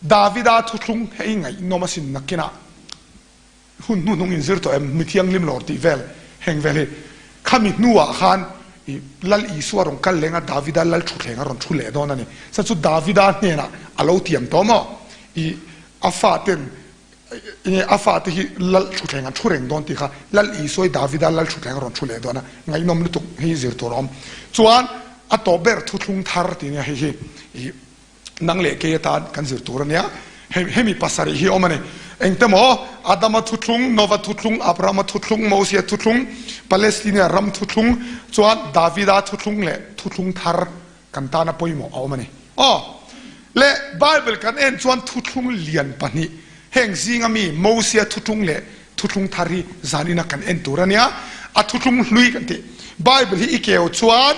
Davida thuthlung hei ngaihnawm asin nakinah Hun hnuhnung inzir tawh em? Mi thianghlim lawr tih vel heng vel hi khami hnuah khan i Lal Isua rawn kal leng a, Davida Lal thutthleng a rawn thu leh dawn a ni. Sa chu Davida hnenah a lo tiam tawh maw? I a faten enge a fate hi Lal thutthleng an thu reng dawn tih kha Lal Isua i Davida Lal thutthleng a rawn thu leh dawn a, ngaihnawm lutuk hi zir tur a awm. Chuan a tawp ber thuthlung thar tih nia hei hi i Nang leh kei atan kan zir tur a nia. Hemi pasarih hi awm a ni. Engte maw? Adama thuthlung, Nova thuthlung, Abrahama thuthlung, Mosia thuthlung, Palestina ram thuthlung, chuan Davida thuthlung leh thuthlung thar kan tana pawimawh a awm a ni. Aw le, Bible kan en chuan thuthlung lian pahnih, heng zinga mi Mosia thuthlung leh thuthlung thar hi zanina kan en tur a nia. A thuthlung hlui kan tih. Bible hi i keu chuan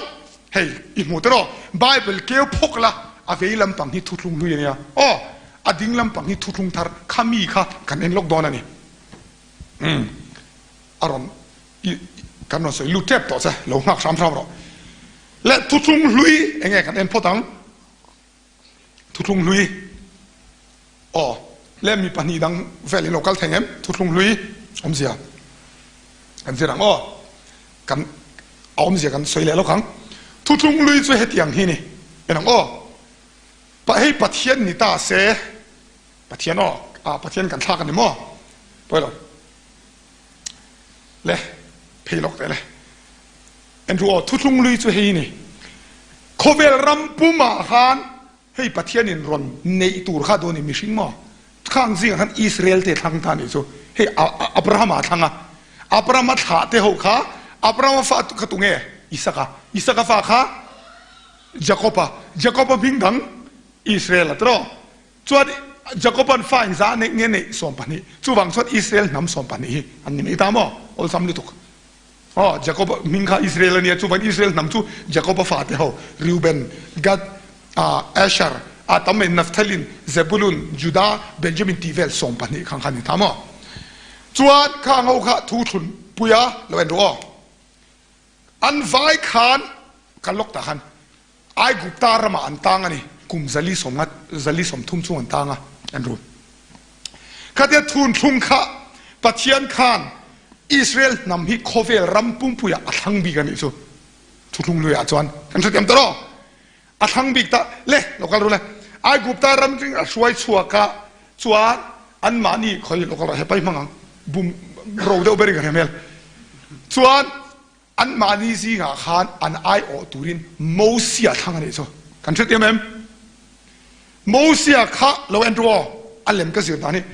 Hei, i hmu tawh rawh. Bible keu phawk la, a vei lampang hi thuthlung hlui a nia. Aw, a ding lampang hi thuthlung thar, kha mi kha kan en lawk dawn a ni. Umm, a rawn, i, kan rawn sawi lut tep tawh che, lo nghak hram hram rawh. Le, thuthlung hlui eng nge kan en phawt ang? Thuthlung hlui, aw, le mi pahnih dang vel in lo kal thei ngem? Thuthlung hlui awmzia kan zir ang aw. Kan a awmzia kan sawi leh lawk ang. Thuthlung lui chu hetiang hi ni. En ang aw. Pa hei Pathian ni ta se, Pathian aw, ah Pathian kan thlak a ni maw? Pawi lo. Le, phei lawk teh le. En ru aw, thuthlung lui chu hei ni. Khawvel ram pumah khan Hei Pathianin rawn neih tur kha dawn i mihring maw? Khang zingah khan Israel te thlang ta nih chu. Hei Abrahama a thlang a. Abrahama thlah te ho kha Abrahama fa kha tunge? Isaka. Isaka fa kha Jakoba. Jakoba hming dang Israel a tiraw? Chuan Jakoban fa engzah a neih nge neih 12. Chuvang chuan Israel hnam 12 hi an ni mai ta maw? Awlsam lutuk. Aw, Jakob hming kha Israel a nia, chuvan Israel hnam chu Jakoba fate ho, Reuben, Gad, Asher, a tam mai, Naphthalin, Zebulun, Judah, Benjamin tih vel 12 khang kha a ni ta maw? Chuan khang ho kha thu thlun pui a lo en ru aw. An vai khan kan lawk tah khan Aigupta ramah an tang a ni, kum zali sawmngat, zali 30 chung an tang a, an run. Khatia thunthlung kha Pathian khan Israel hnam hi khawvel ram pumpuiah a thlang bik a nih chu. Thuthlung luiah chuan kan hrethiam ta rawh. A thlang bik ta le, lo kal ru le. Aigupta ram ring a hruai chhuak a, chuan anmahni khawi lo kal rawh, hepa hi hmang ang, bum ro deuh ber in ka hre hmel. Chuan Anmahni zingah khan an aiawh turin Mosia thlang a nih chu. Kan hrethiam em? Mosia kha lo en ru aw, a lem ka zir dan hi.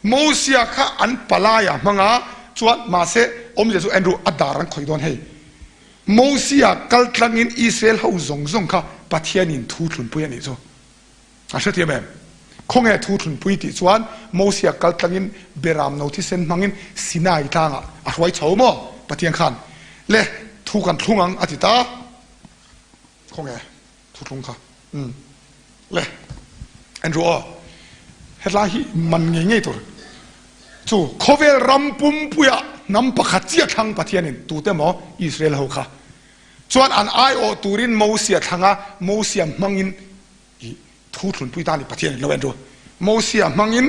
Mosia kha an palai a hmang a, chuan mahse awmzia chu en ru, a dar an khawih dawn hei. Mosia kal tlangin Israel ho zawng zawng kha Pathianin thu thlunpui a nih chu. A hrethiam em? Khawnge thu thlunpui tih chuan Mosia kal tlangin Beram no thisen hmangin Sinai tlangah a hruai chho maw? Pathian khan le thu kan thlung ang a ti ta. Khawnge thu thlung kha? Umm le en ru aw. Hetlai hi man ngei ngei tur chu khawvel ram pumpuiah hnam pakhat chiah thlang Pathianin tute maw Israel ho kha chuan an aiawh turin Mosia thlanga Mosia hmangin I thu thlunpui tan i Pathian in lo en ru. Mosia hmangin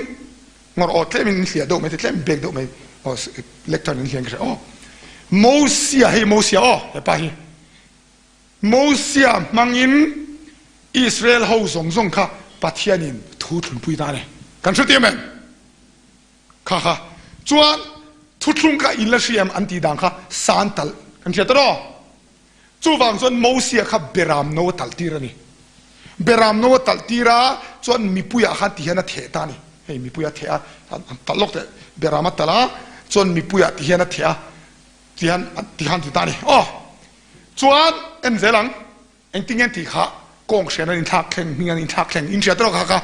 ngawr aw tlem in hliah deuh mai te tlem bek deuh mai aw lectern in hlian ka hria aw. Mosia hei Mosia aw hepa hi. Mosia hmangin Israel ho zawng zawng kha Pathian in thu thlunpui tan e. Kan hre tiam em? Kha kha chuan thuthlung kha in la hria em an tih dan kha san talh kan hria ta raw. Chuvang chuan Mosia kha Beram no a talh tir a ni. Beram no a talh tir a, chuan mipuiah khan ti hian a theh ta a ni. Hei mipui a theh a, an talh lawk teh, Beram a talh a, chuan mipuiah ti hian a theh a, ti hian ti khan ti ta a ni. Aw! Chuan en zel ang, engtin nge an tih kha, kawng hrian an inthlak thleng, hming an inthlak thleng, inhria tawh kha kha.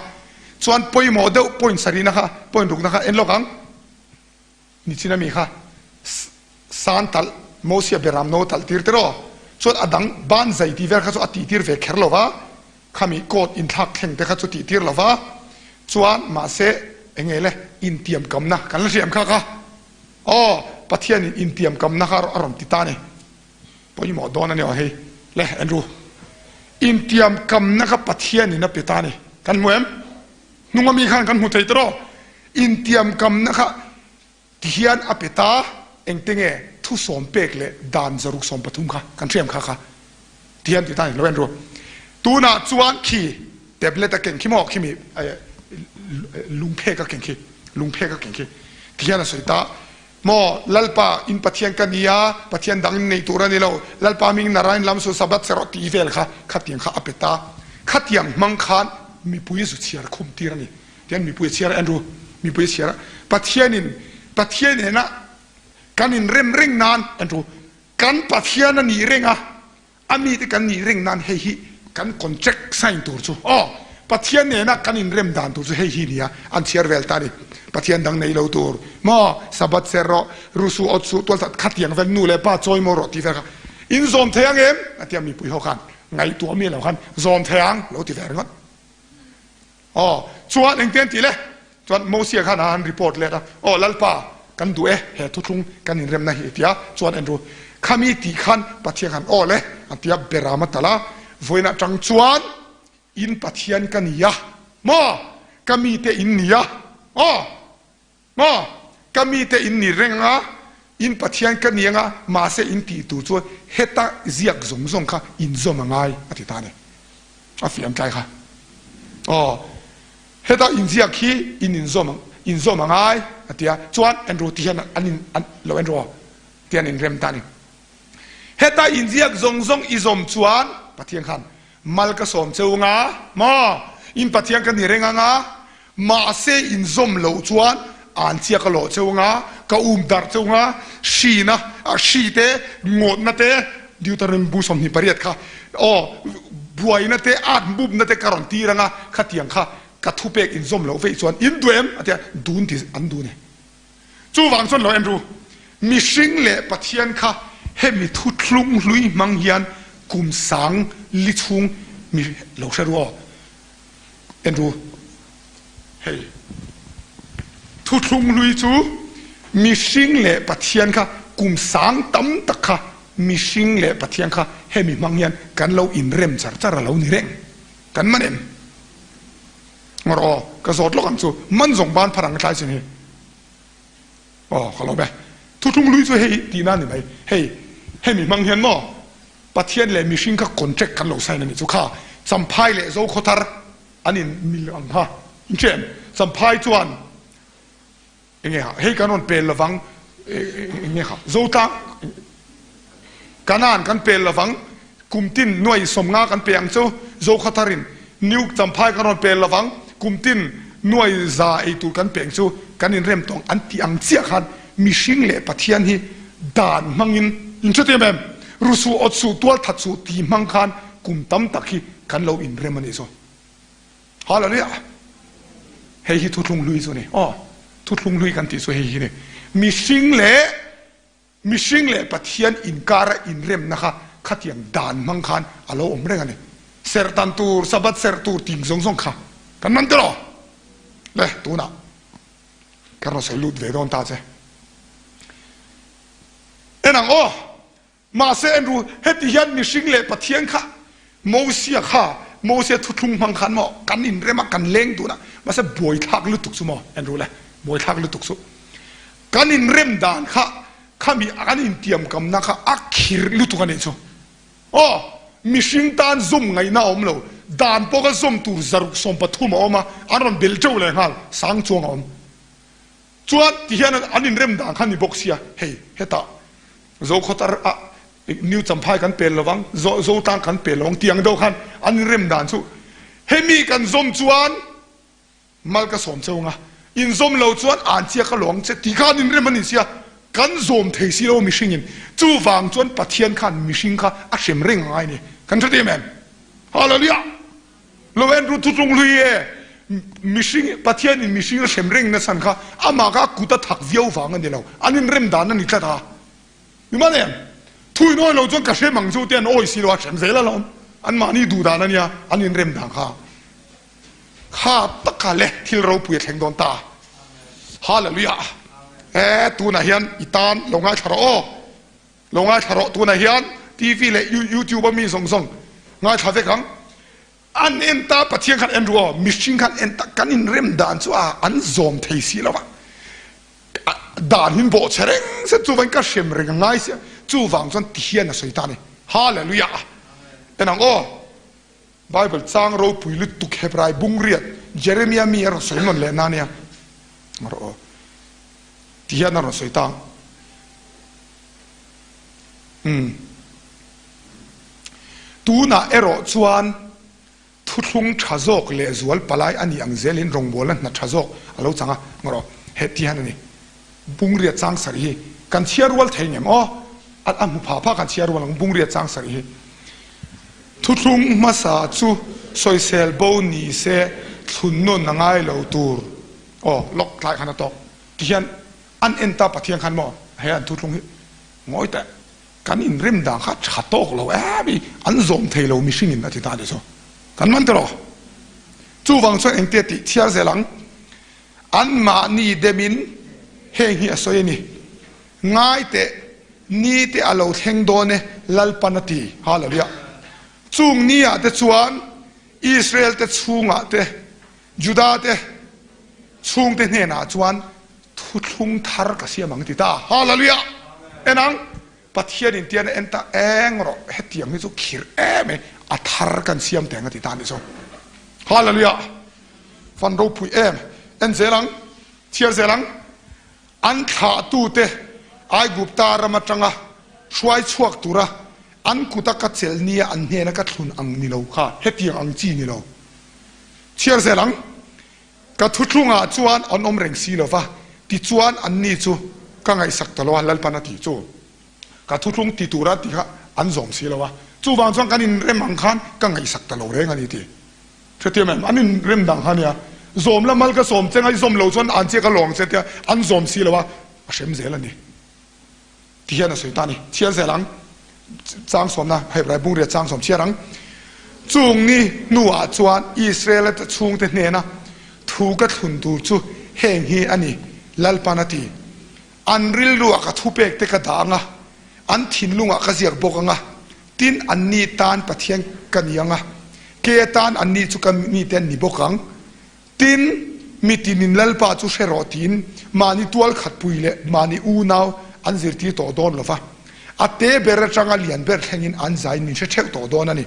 Chuan pawimawh deuh point sarihna kha, point rukna kha en lawk ang. Nichin ami kha san talh Mosia beram no talh tir tiraw? Chuan a dang ban zai tih vel kha chu a tih tir ve kher lo va, khami coat inthlak thleng te kha chu tih tir lo va, chuan mahse enge le intiam kamna kan la hriam kha kha aw Pathian in intiam kamna kha a rawn ti ta ni pawimawh dawn a ni aw hei le Andrew intiam kamna kha Pathian in a pe ta ni kan hmu em? Hnung ami khan kan hmu thei tiraw? Intiamkamna kha tihian a pe ta, engte nge thu sawm pek leh dan zaruk 13 kha kan hriam kha kha tihian ti ta ni lo en ru. Tunah chuan khi tablet a keng khi maw khimi lungphek a keng khi lungphek a keng khi tihian a sawi ta maw Lalpa in Pathian ka ni a Pathian dang in nei tur a ni lo Lalpa hming Narayan lam su Sabbath che rawh tih vel kha khatiang kha a pe ta khatiang hmang khan mipui zu chhiar khum tir a ni. Tian mipui a chhiar a, Andrew, mipui a chhiar a, Pathianin Pathian nena kan inrem reng nan, Andrew, kan Pathian a nih reng a, a mite kan nih reng nan hei hi kan contract sign tur chu, aw, Pathian nena kan inrem dan tur chu hei hi nia, an chhiar vel ta a ni. Pathian dang nei lo tur, maw, Sabbath ser rawh, rusu awt suh, tualthat khatiang vel nu leh pa chawi maw rawh tih vel kha in zawm thei ang em? A tia mipui ho khan ngaihtuah miah lo khan zawm thei ang lo ti ve ringawt. Aw, chuan engtin an tih le? Chuan Mosia khan a han report let a, Aw Lalpa, kan duh e, he thuthlung kan inremna hi i ti a. Chuan Andrew, Khami tih khan Pathian khan aw le, an ti a, Beram a talh a, vawiin atang chuan in Pathian ka ni a, maw? Ka mite in ni a, aw, maw? Ka mite in ni reng a. In Pathian ka ni anga, mahse in tih tur chuan heta ziak zawng zawng kha inzawm a ngai, a ti ta a ni. A fiam tlai kha. Aw, heta inziak hi in inzawm inzawm a ngai, a ti a. Chuan Andrew ti hian an in an lo Andrew aw ti an inrem ta a ni. Heta inziak zawng zawng i zawm chuan Pathian khan mal ka sawm cheu anga maw? In Pathian ka ni reng anga, mahse in zawm loh chuan an chiak a lawh cheu anga, ka um darh cheu anga, hrina, hri te, ngawtna te, Deuteronomy bu 28 kha, aw, buaina te, at mupna te ka rawn tir anga, khatiang kha ka thupek in zawm loh veih chuan in duh em? A ti a, dun ti an dun e. Chuvang chuan lo en ru, mihring leh Pathian kha hemi thuthlung hlui hmang hian kum sang li chhung mi lo hre ru aw. En ru, hei thuthlung hlui chu mihring leh Pathian kha kum sang tam tak kha mihring leh Pathian kha hemi hmang hian kan lo inrem char char a lo ni reng. Kan man em? Ngawr aw, ka zawt lawk ang chu, man zawng ban phar ang ka tlai chin hi. Aw, ka lawm e. Thuthlung lui chu hei tihna a ni mai. Hei, hemi hmang hian maw Pathian leh mihring kha contract kan lo sign a nih chu kha. Champhai leh Zokhawthar an in mil ang kha. In hria em? Champhai chuan Enge ha hei kan rawn pel lovang enge ha Zotlang Kanan kan pel lovang kum tin nuai 50 kan pe ang chu Zokhawtharin New Champhai kan rawn pel lovang kum tin nuai 100 ei tur kan pe ang chu kan inrem tawng an tih ang chiah khan mihring leh Pathian hi dan hmangin in hre em em rusuh awt suh tual that suh tih hmang khan kum tam tak hi kan lo inrem a nih chu. Hallelujah! Hei hi thuthlung hlui chu a ni. Aw, thuthlung hlui kan tih chu hei hi a ni. Mihring leh mihring leh Pathian inkara inremna kha khatiang dan hmang khan a lo awm reng a ni. Serhtan tur, Sabbath serh tur ting zawng zawng kha kan man tiraw? Le, tunah ka rawn sawi lut ve dawn ta che. En ang aw! Mahse Andrew, heti hian mihring leh Pathian kha Mosia kha, Mosia thuthlung hmang khan maw kan inrem a, kan leng dun a, mahse buaithlak lutuk chu maw Andrew le, buaithlak lutuk chu kan inrem dan kha khami kan intiamkamna kha a khirh lutuk a nih chu. Aw, mihring tan zawm ngaihna a awm lo, dan pawh kha zawm tur 613 a awm a, an rawn belh teuh leh nghal, sang chuang a awm. Chuan tihian an inrem dan kha ni bawk sia, hei hetah Zokhawtar ah New Champhai kan pel lovang, Zotlang kan pel lovang tih ang deuh khan an inrem dan chu hemi kan zawm chuan mal ka sawm cheu anga, inzawm lo chuan an chiah ka lawng che tih kha an inrem a ni sia, kan zawm thei si lo mihringin, chuvang chuan Pathian khan mihring kha a hrem reng a ngai a ni, kan hre em em? Hallelujah! Lo en ru thutlung hlui e, mihring, Pathian in mihring a hrem reng nachhan kha amah kha a kut a thak viau vang a ni lo, an inrem dan a ni tlat a. Mi man em? Thu in awi lo chuan ka hrem ang chu te an awi si lo a, hrem zel alawm. Anmahni duh dan a nia, an inrem dan kha. Kha taka le thil ropui a thleng dawn ta. Hallelujah! E, tunah hian i tan lo ngaithla rawh aw. Lo ngaithla rawh, tunah hian TV leh YouTube a mi zawng zawng ngaithla vek ang. An en ta, Pathian khan en ru aw, mihring khan en ta, kan inrem dan chu a an zawm thei si lo va. Dan hin bawh chhe reng se chuvangin ka hrem reng a ngai sia, chuvang chuan ti hian a sawi ta a ni. Hallelujah! En ang aw, Bible chang ropui lutuk Hebrai bungriat Jeremia mi a rawn sawi nawn leh na nia. Rawh aw, ti hian a rawn sawi ta ang. Umm. Tunah erawh chuan thuthlung tha zawk leh zual palai a nih ang zelin rawngbawlna hna tha zawk a lo chang a, ngarawh he ti hian a ni. Bungria chang sarih hi kan chhiar rual thei ngem aw? A a hmu pha pha kan chhiar rual ang Bungria chang sarih hi. Thuthlung hmasa chu sawisel bo ni se thlun nawn a ngai lo tur aw lawk tlai khan a tawk ti hian An en ta Pathian khan maw he an thuthlung hi ngawi teh kan inrem dan kha tha tawk lo em i an zawm thei lo mihring in a ti ta ni chu kan man tiraw chuvang chuan engtia tih chhiar zel ang an mahni dem in heng hi a sawi a ni ngai teh ni te a lo thleng dawn e Lalpan a ti hallelujah chung ni ah te chuan Israel te chhungah te Juda te chhungte hnenah chuan thuthlung thar ka siam ang ti ta. Hallelujah! En ang, Pathian in tian a en ta eng rawh, hetiang hi chu khirh em e, a thar kan siam teng a ti ta a nih chu. Hallelujah! Van ropui em! En zel ang, chhiar zel ang. An thlahtute Aigupta ram atanga hruai chhuak tura an kuta ka chelh nia an hnena ka thlun ang ni lo kha hetiang ang chi ni lo. Chhiar zel ang, Ka thuthlungah chuan an awm reng si lo va, tichuan anni chu ka ngaihsak ta lo a, Lalpan a tih chu. Ka thuthlung ti tura tih kha an zawm si lo a, chuvang chuan kan inrem ang khan ka ngaihsak ta lo reng a ni tih. Hrethiam em? An inrem dang kha nia. Zawm la mal ka sawm che ngaihzawm lo chuan an chiah ka lawng che tia an zawm si lo a, a hrem zel a ni. Ti hian a sawi ta a ni. Chhiar zel ang. Chang sawmna, Hebrai bungria chang sawm chhiar ang. Chung ni hnuah chuan Israela chhungte hnena thu ka thlun tur chu heng hi a ni, Lalpan a ti. An rilruah ka thupek te ka dah ang a, an thinlungah ka ziak bawk ang a, tin anni tan Pathian ka ni ang a, ke atan anni chu ka mite an ni bawk ang. Tin, mitinin Lalpa chu hre rawh tiin mahni tual khatpui leh mahni unau an zirtir tawh dawn lo va, a te ber atanga lian ber thlengin an zaiin min hre theuh tawh dawn a ni.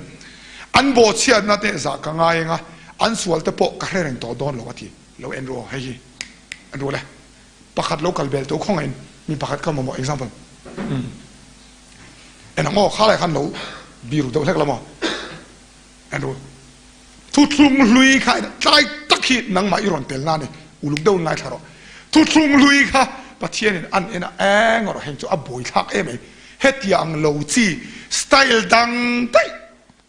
An bawhchhiatna te zah ka ngai ang a, an sual te pawh ka hre reng tawh dawn lo a ti. Lo en ru, hei hi en ru le. Pakhat lo kal bel tawh khawngaihin mi pakhat ka mamawh example umm en ang aw khalai khan lo biru deuh hlek lo maw en ru thuthlung hlui kha tlai tak hi nangmah i rawn tel na ni uluk deuh in ngaithla rawh thuthlung hlui kha Pathian in an en a eng rawh heng chu a buaithlak em ai hetiang lo chi style dang daih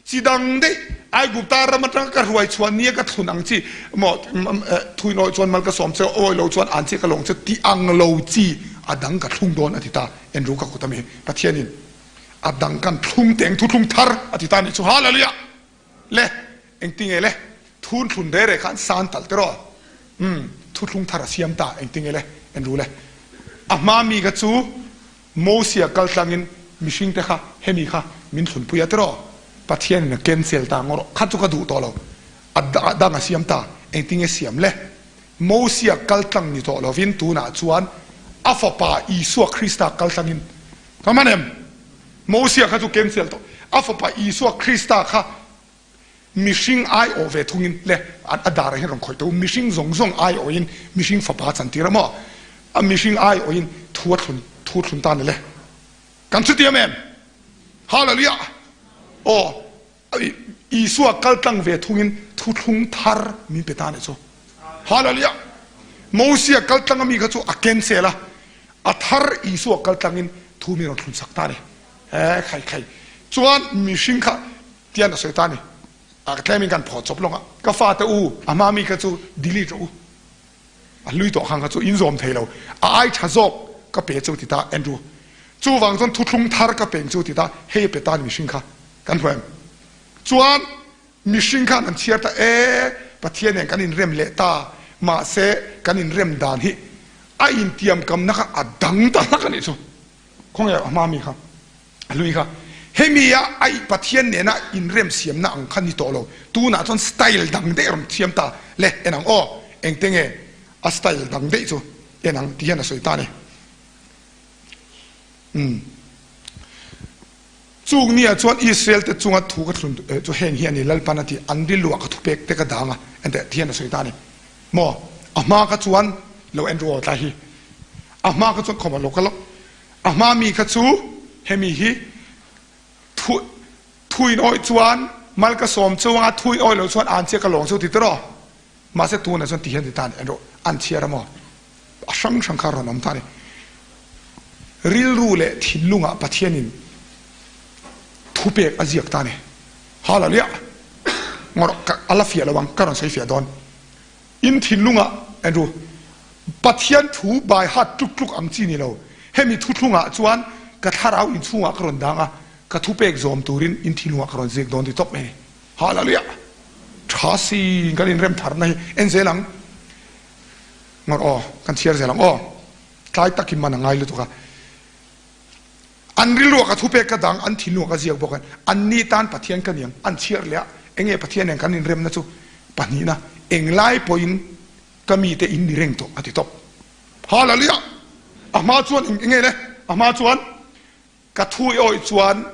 Chi dang daih, Aigupta ram atanga ka hruai chhuah nia ka thlun ang chi maw, thuinawi chuan mal ka sawm che, awi lo chuan an che ka lawng che ti ang lo chi a dang ka thlung dawn a ti ta. Enru ka kut ami Pathianin a dang kan thlung teng thuthlung thar a ti ta nih chu. Hallelujah! Le, engtinge le? Thun thlun re re khan san talh te rawh. Umm, thuthlung thar a siam ta, engtinge le? Enru le. A hma mi kha chu Mosia kal tlangin mihringte kha hemi kha min thlunpui a tiraw? Pathianin a cancel ta ngawr kha chu ka duh tawh lo. A dang a siam ta, engtinge siam le? Mosia kal tlang ni tawh lovin tunah chuan a fapa Isua Krista kal tlangin ka hman em? Mosia kha chu cancel tawh, a fapa Isua Krista kha Mihring aiawh ve thungin le a darah hian rawn khawih tawh u, mihring zawng zawng aiawhin mihring fapa chantir a maw? A mihring aiawhin thu a thlun thu thlun ta ni le. Kan chutiam em? Hallelujah! Aw, Isua kal tlang ve thungin thuthlung thar min pe ta ni chu. Hallelujah! Mosia kal tlang ami kha chu a cancel a, a thar Isua kal tlangin thu min rawn thlun sak ta ni. He khai khai chuan mihring kha Tian a sawi ta ni. A ka tlemin kan phaw chawp lawng a, ka fate u, a hma mi kha chu delete rawh u. A hlui tawh khang kha chu in zawm thei lo. A ai tha zawk ka pe chu ti ta Andrew. Chuvang chuan thuthlung thar ka peng chu ti ta hei a pe ta ni mihring kha kan hmu em? Chuan mihring khan an chhiar ta e, Pathian nen kan inrem leh ta, mahse kan inrem dan hi a intiamkamna kha a dang ta hlak a nih chu. Khawnge a hma mi kha? A hlui kha hemi a ai Pathian nena inremsiamna ang kha ni tawh lo, tunah chuan style dang daih a rawn thiam ta le, en ang aw, engte nge a style dang daih chu en ang ti hian a sawi ta a ni. Umm. Chung nia chuan Israel te chunga thu ka thlun chu heng hi a ni, Lalpan a ti, an rilruah ka thupek te ka dang a, enteh ti hian a sawi ta a ni. Maw, a hma kha chuan lo en ru aw tlai hi, a hma kha chuan khawmah lo kal A hma mi kha chu hemi hi thu thuin awih chuan mal ka sawm cheu anga thuin awih loh chuan an chiah ka lawng cheu ti tiraw? Mahse tunah chuan ti hian ti ta ni erawh an chhiar a maw? A hrang hrang kha rawn awm ta ni. Rilru leh thinlungah Pathianin thupek a ziak ta ni. Hallelujah! Ngawrh a la fiah lo ang, ka rawn sawi fiah dawn. In thinlungah Andrew, Pathian thu by heart tluk tluk ang chi ni lo. Hemi thuthlungah chuan ka thlarau inchhungah ka rawn dang a, ka thupek zawm turin in thinlungah ka rawn ziak dawn ti tawp mai a ni. Hallelujah! Tha siin kan inrem tharna hi en zel ang. Ngawr aw, kan chhiar zel ang aw. Tlai takin man a ngai lutuk a. An rilruah ka thupek ka dang, an thinlungah ka ziak bawk a, anni tan Pathian ka ni ang, an chhiar leh a, enge Pathian nen kan inremna chu pahnihna, englai pawhin ka mite in ni reng tawh a ti tawp. Hallelujah! A hma chuan eng enge le? A hma chuan. Ka thu i awih chuan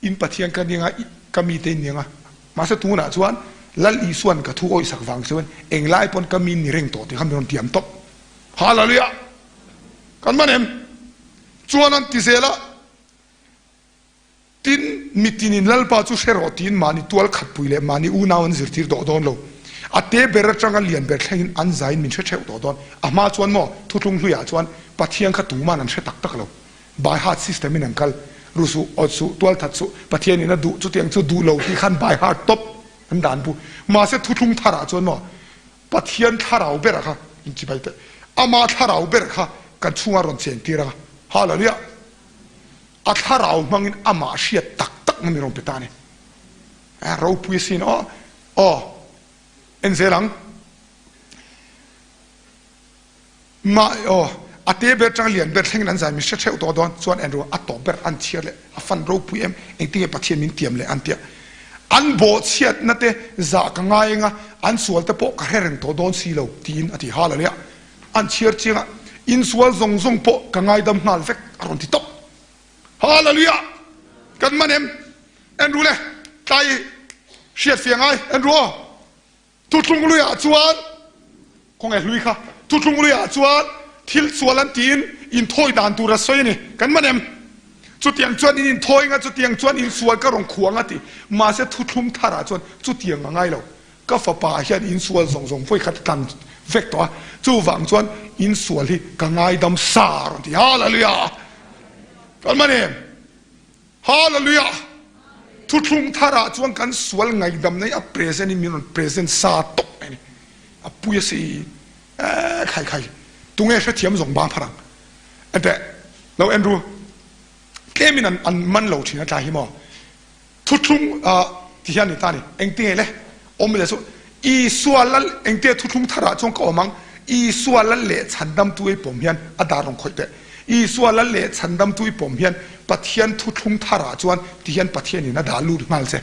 in Pathian ka ning a, ka mite in ning a. Mahse tunah chuan Lal Isua'n ka thu awihsak vang chuan englai pawn ka mi ni reng tawh tih kha min rawn tiam tawp. Hallelujah! Kan man em? Chuan an ti zel a, Tin, mitinin Lalpa chu hre rawh tiin mahni tual khatpui leh mahni unau an zirtir tawh dawn lo. A te ber atanga lian ber thlengin an zaiin min hre theuh tawh dawn. A hma chuan maw, thuthlung hluiah chuan Pathian kha tuman an hre tak tak lo. By heart system in an kal. Ru suh, awt suh, tual that suh, Pathian in a duh, chutiang chu duh lo tih khan by heart tawp an dan bu. Mahse thuthlung tharah chuan maw, Pathian thlarau ber kha inchibai teh. Ama thlarau ber kha kan chhungah rawn cheng tir ang a. Hallelujah! A thlarau hmangin amah hriat tak tak na mi rawn pe ta a ni. A ropui asin aw. Aw, en zel ang. Mah aw, a te ber atanga lian ber thlengin an zai mi hre theuh tawh dawn chuan en ru a tawp ber an chhiar leh a fan ropui em engtinge Pathian min tiam leh an tia. An bawhchhiatna te zah ka ngai eng a, an sual te pawh ka hre reng tawh dawn si lo tiin a ti hal a nia. An chhiar chiang a, insual zawng zawng pawh ka ngaidam nghal vek a rawn ti tawp. Hallelujah! Kan man em? En ru le, tlai hriat fiah ngai, en ru aw. Thuthlung luiah chuan, khawnge hlui kha, thuthlung luiah chuan thil sual an tiin inthawi dan tur a sawi a ni. Kan man em? Chutiang chuan in inthawi anga, chutiang chuan insual ka rawn khuang a ti. Mahse thuthlung tharah chuan chutiang a ngai lo. Ka fapa hian insual zawng zawng vawi khat tlan vek tawh a, chuvang chuan insual hi ka ngaidam sa a rawn ti. Hallelujah! Kan man em? Hallelujah! Thuthlung tharah chuan kan sual ngaidamna hi a present in min rawn present sa tawp mai a ni. A pui a si eh khai khai. Tunge hrethiam zawng bang phar ang. Enteh, lo en ru. Tlemin an an man lo thin a tlai hi maw. Thuthlung ah ti hian ni ta ni. Engtinge le? Awm leh chu Isua lal engtia thuthlung tharah chuan ka awm ang? Isua lal leh chhandamtu i pawm hian a dar rawn khawih teh. Isua lal leh chhandamtu i pawm hian Pathian thuthlung tharah chuan ti hian Pathianin a dah lut nghal che.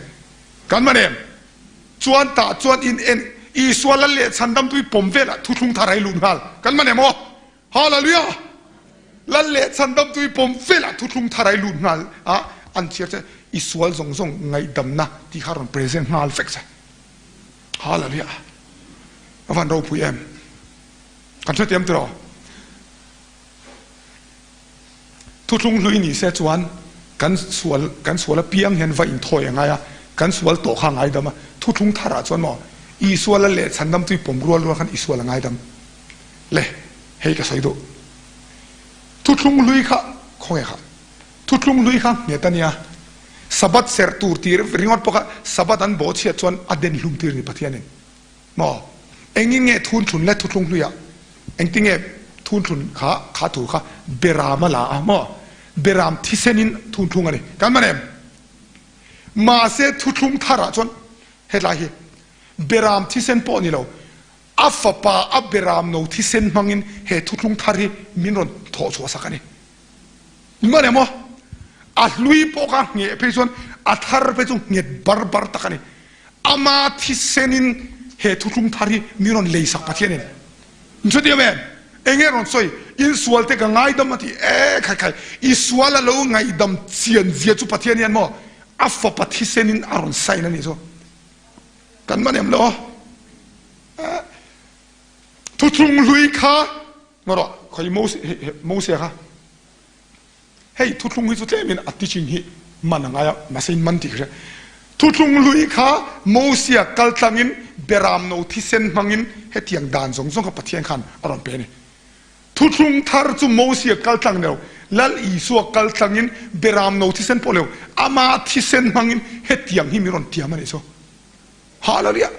Kan man em? Chuan tah chuan in en Isua lal leh chhandamtu i pawm velah thuthlung thar a i lut nghal. Kan man em aw? Hallelujah! Lal leh chhandamtu i pawm velah thuthlung thar a i lut nghal a, an chhiar che i sual zawng zawng ngaihdamna tih kha rawn present nghal vek che. Hallelujah! A van ropui em! Kan hrethiam tiraw? Thuthlung hlui ni se chuan kan sual kan sual apiang hian va inthawi a ngai a, kan sual tawh kha a ngaidam a, thuthlung tharah chuan maw Isua lal leh chhandamtu i pawm rual rual khan i sual a ngaidam. Le, hei ka sawi duh. Thuthlung hlui kha, khawnge kha? Thuthlung hlui kha nghet a nia. Sabbath serh tur tih ringawt pawh kha Sabbath an bawhchhiat chuan a den hlum tir ni Pathianin. Maw? Engin nge thunthlun le thuthlung hluiah engtinge thunthlun kha kha thu kha Beram a la a maw? Beram thisenin thunthlung a ni. Kan man em? Mahse thuthlung tharah chuan hetlai hi Beram thisen pawh ni lo A fapa a beram no thisen hmangin he thuthlung thar hi min rawn thawh chhuah sak a ni. Inman em aw? A hlui pawh kha ngheh phei chuan a thar phei chu nghet bar bar tak a ni. Ama thisenin he thuthlung thar hi min rawn lei sak Pathianin. In hrethiam em? Enge rawn sawi? Insual te ka ngaidam a ti e khai khai. I sual a lo ngaihdam chian zia chu Pathian hian maw a fapa thisenin a rawn sign a nih chu. Kan man em lo. Thuthlung hlui kha ngaw rawh khawi Mose kha hei thuthlung hi chu tlemin a teaching hi man a ngai a mahse in man tih ka hria thuthlung hlui kha Mosia kal tlangin beram no thisen hmangin hetiang dan zawng zawng kha Pathian khan a rawn pe a ni thuthlung thar chu Mosia kal tlang ni lo Lal Isua kal tlangin beram no thisen pawh lo ama thisen hmangin hetiang hi min rawn tiam a nih chu Hallelujah!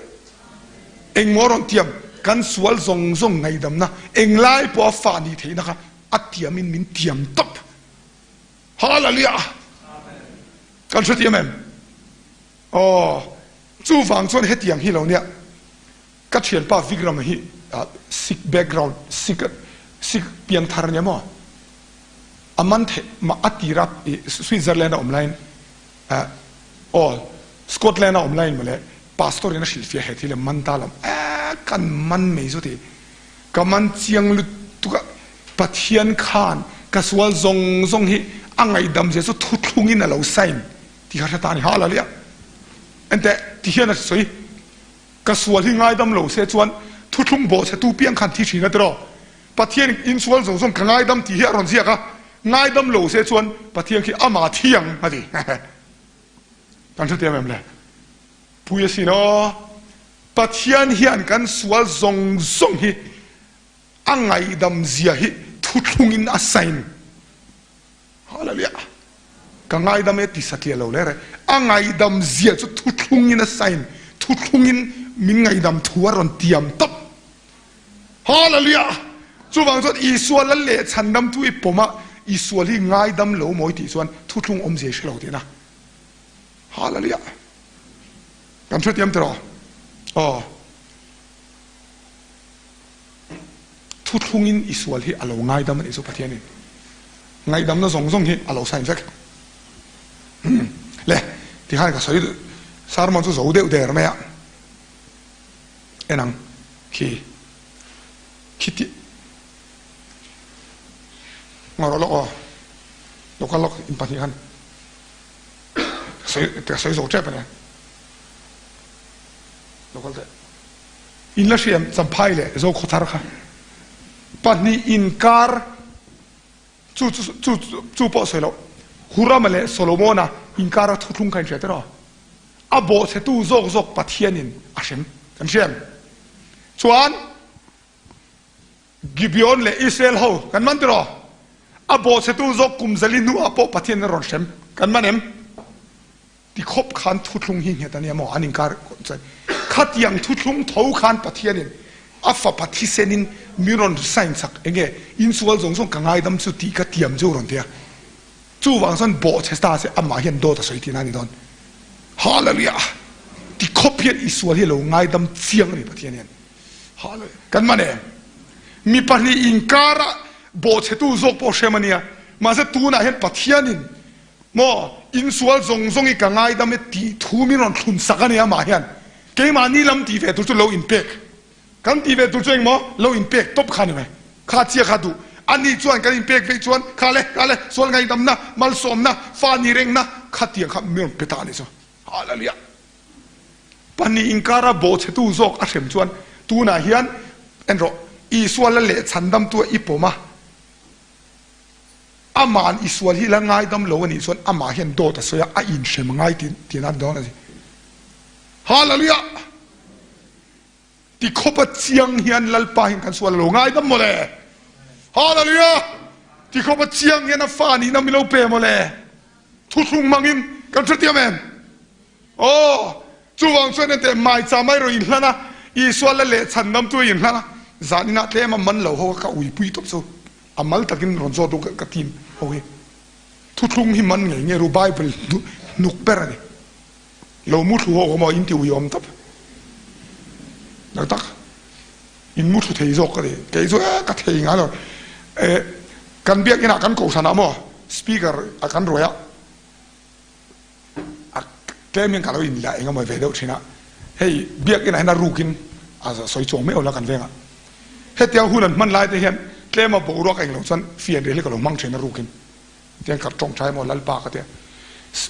Engmaw rawn tiam? Kan sual zawng zawng ngaihdamna englai pawha fa nih theihna kha a tiamin min tiam tawp. Hallelujah! Kan hrethiam em? Aw, chuvang chuan hetiang hi lo nia, ka thianpa Vikram hi Sikh background, Sikh, Sikh piangthar a nia maw? A man theih, a tira Switzerland a awm laiin Aw, Scotland a awm laiin mawle Pastor in a hrilhfiah he thil a man ta lam eh kan man mai chu ti ka man chiang lutuk a Pathian khan ka sual zawng zawng hi A ngaihdam zia chu thuthlungin a lo sign tih kha hre ta a ni. Hallelujah! Enteh, ti hian a sawi, Ka sual hi ngaidam lo se chuan thuthlung bawhchhetu piang khan thi thin a tiraw? Pathian in sual zawng zawng ka ngaidam tih hi a rawn ziak a, ngaidam lo se chuan Pathian khi ama thi ang a ti. Kan hre tiam em le? Pui asin aw, Pathian hian kan sual zawng zawng hi a ngaihdam zia hi thuthlungin a sign. Hallelujah! Ka ngaidam e ti satliah lo le re. A ngaihdam zia chu thuthlungin a sign, thuthlungin min ngaihdam thu a rawn tiam tawp. Hallelujah! Chuvang chuan Isua lal leh chhandamtu i pawm a, Isua hi ngaidam lo mawi tih chuan thuthlung awmzia i hre lo tihna. Hallelujah! Kan hrethiam tiraw? Aw. Thuthlungin i sual hi a lo ngaidam a nih chu Pathianin ngaihdamna zawng zawng hi a lo sign vek. Hmm. Le, tikhan ka sawi sermon chu zo deuh der mai a. En ang khi khi ti ngarawh lawk aw. Lo kal lawk in pahnih khan ka sawi ka sawi zo tep a nia. Lo kal teh. In la hriam Champhai leh Zokhawthar kha pahnih inkar chu chu chu pawh sawi loh Hurama leh Solomona inkara thuthlung kha in hria tiraw? A bawhchhetu zawk zawk Pathianin a hrem kan hriam chuan Gibeon leh Israel ho kan man tiraw? A bawhchhetu zawk kum zali hnuah pawh Pathianin a rawn hrem kan man em? Ti khawp khan thuthlung hi nghet a nia maw? An inkar chuan khatiang thuthlung tho khan Pathianin a fapa thisenin min rawn sign chak enge insual zawng zawng ka ngaidam chu tih ka tiam chu rawn ti a. Chuvang chuan bawhchhe ta che amah hian dawt a sawi tihna a ni dawn. Hallelujah! Ti khawp hian Isual hi a lo ngaidam chiang a ni Pathian hian. Hallelujah! Kan man em? Mi pahnih inkara bawhchhetu zawk pawh hrem a nia. Mahse tunah hian Pathianin Maw, insual zawng zawng i ka ngaidam e tih thu min rawn thlun sak a ni amah hian keimahni lam tih ve tur chu lo inpek kan tih ve tur chu engmaw lo inpek tawp kha ni mai kha chia kha duh a ni chuan kan inpek veih chuan kha le kha le sual ngaihdamna malsawmna fa ni rengna khatiang kha min rawn pe ta a ni chu Hallelujah pahnih inkara bawhchhetu zawk a hrem chuan tunah hian en rawh Isua la leh chhandamtu a i pawm a. Ama'n i sual hi la ngaidam lo a nih chuan amah hian dawt a sawi a, a inhrem ngai tih tihna a ni dawn a ni. Hallelujah! Ti khawpa chiang hian Lalpa hian kan sual a lo ngaidam mawle. Hallelujah! Ti khawpa chiang hian a fa nihna mi lo pe mawle. Thuthlung hmangin kan hrethiam em? Aw, chuvang chuan enteh maicham ai rawn inhlan a, Isua la leh chhandamtu a inhlan a, zan inah tlem a man lo ho kha ka uipui tawp chu a mal takin rawn zawt u ka team ho hi. Thuthlung hi man ngei ngei ru Bible hnuk ber a ni. Lo muthlu ho kha maw in ti uiawm tawp. Tak tak in muthlu thei zawk ka ti. Kei chu e ka thei ngai lo. E kan biakinah kan kohhranah maw speaker a kan ruai a. A tlem hian ka lo inla eng emaw ve deuh thin a, hei biakinn ah hian a rukin a sawi chuang meuh lo kan veng a, hetiang hun an hman lai te hian tlema boruak eng lo chuan fian rel hi ka lo hmang thin a rukin tiang ka tawngtai emaw Lalpa ka tia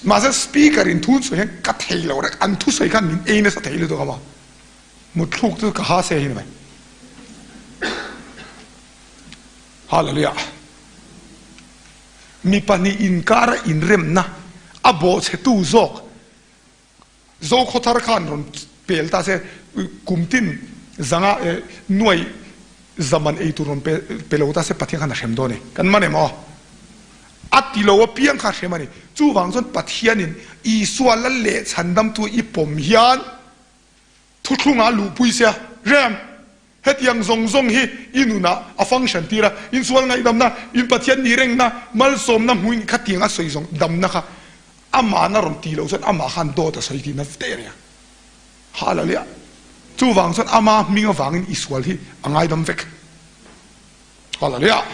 mahse speaker in thu an sawi hian ka thei lo reng an thusawi khan min ei nasa thei lutuk a maw mutthluk chu ka ha se hi ni mai. Hallelujah. Mi pahnih inkara inremna a bawhchhetu zawk Zokhawthar khan rawn pel ta se, kum tin zanga nuai zaman ei tur rawn pe lo ta se Pathian khan a hrem dawn e. Kan man em aw? A ti lo apiang kha a hrem a ni. Chuvang chuan Pathianin Isua lal leh chhandamtu i pawm hian Thuthlungah luhpui sia rem. Hetiang zawng zawng hi i nunah a function tir a, insual ngaihdamna, in Pathian ni rengna, malsawmna hmuin khatiang a sawi zawng damna kha amahna rawn ti loh chuan amah khan dawt a sawi tihna te a nia. Hallelujah! Chuvang chuan ama hming avangin i sual hi a ngaidam vek. Hallelujah!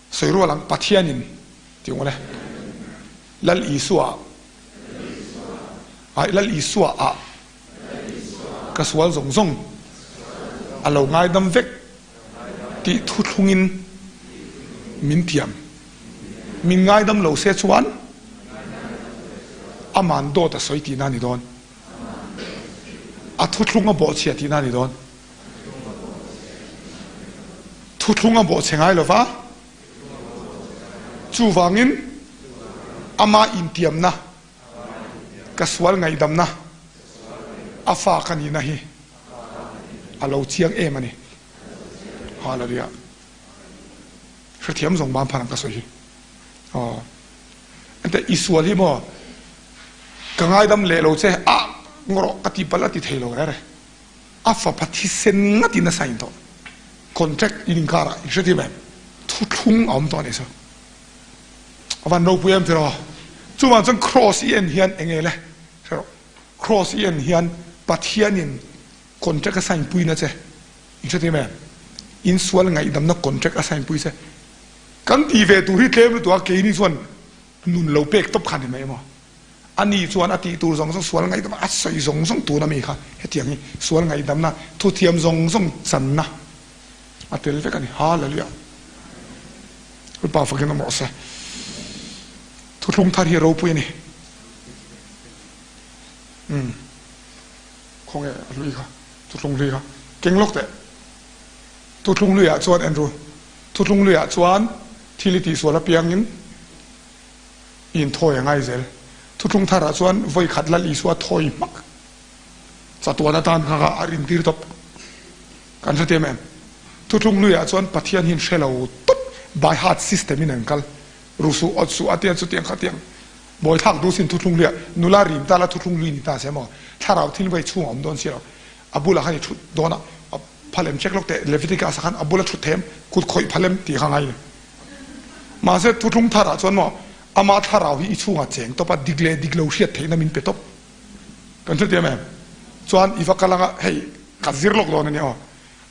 Sawi rual ang Pathianin tih ngawt e. Lal Isua ah Lal Isua ah ka sual zawng zawng a lo ngaidam vek tih thuthlungin. Min tiam. Min ngaidam lo se chuan aman dawt a sawi tihna a ni dawn. A thuthlung a bawhchhia tihna a ni dawn. Thuthlung a bawhchhe ngai lo va, chuvangin ama intiamna, ka sual ngaihdamna, a fa ka nihna hi a lo chiang em a ni. Hallelujah. Hrethiam zawng ban phan ang ka sawi hi. Aw. Ente i sual hi maw ka ngaidam leh lo che a ngawrh ka ti palh a ti thei lo rere. A fapa thisen ngat in a sign tawh. Contract in inkar ah i hrethiam em? Thuthlung a awm tawh a nih chu. A van ropui em tiraw? Chuvang chuan cross i en hian enge le? Hre rawh. Cross i en hian Pathian in contract a sign pui na che. I hrethiam em? In sual ngaihdamna contract a sign pui che. Kan ti ve tur hi tlem lutuk a, keini chuan nun lo pek tawp kha ni mai emaw? Ani chuan a tih tur zawng zawng sual ngaihdam a sawi zawng zawng tuna mi kha hetiang hi sual ngaihdamna thuthiam zawng zawng channa a tel vek a ni. Hallelujah! Lalpa fakin awm rawh se. Thuthlung thar hi a ropui a ni. Umm. Khawnge a hlui kha? Thuthlung hlui kha keng lawk teh. Thuthlung hluiah chuan en ru. Thuthlung hluiah chuan thil i tihsual apiangin i inthawi a ngai zel. Thuthlung tharah chuan vawi khat Lal Isua thawi hmak chatuan atan kha kha a rintir tawp. Kan hre tiam em? Thuthlung hluiah chuan Pathian hi an hre lo tawp, by heart system in an kal. Ru suh, awt suh, a tiang chutiang kha tiang. Bawithlak duh sin thuthlung hluiah nula rim ta la thuthlung hlui ni ta se maw? Thlarau thil vai chhung a awm dawn si lo. A bulah khan i thut dawn a, phal em check lawk teh Leviticus ah khan a bula thut them kut khawih phal em tih kha ngai ni. Mahse thuthlung thar ah chuan maw ama thlarau hi i chhungah cheng tawp a dik leh dik lo hriat theihna min pe tawp. Kan hre tiam em? Chuan i va kal anga hei ka zir lawk dawn a nia aw.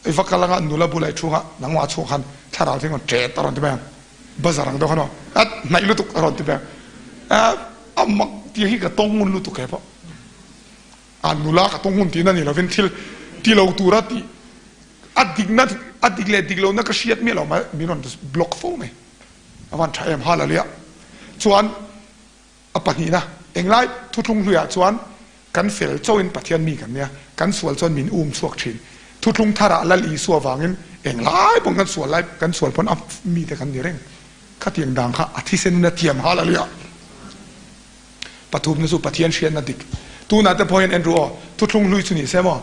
I va kal anga nula bulah i thu anga nangmah chhungah khan thlarau thil rawn ṭet a rawn ti mai ang. Bazar ang deuh khan aw at hnaih lutuk a rawn ti mai ang. A mak tih hi ka tawng ngun lutuk he pawh. A nula ka tawng ngun tihna ni lovin thil ti lo tura tih a dikna a dik leh dik lohna ka hriat miah lo mai min rawn block fo mai. A van tha em Hallelujah. Chuan A pahnihna, englai thuthlung hluiah chuan kan fel chauhin Pathian mi kan nia, kan sual chuan min um chhuak thin. Thuthlung tharah Lal Isua vangin englai pawn kan sual lai, kan sual pawn a mite kan ni reng. Khatiang dang kha a thisenin a thiam Hallelujah! Pathumna chu Pathian hriatna dik. Tunah te pawh hian en ru aw, thuthlung hlui chu ni se maw?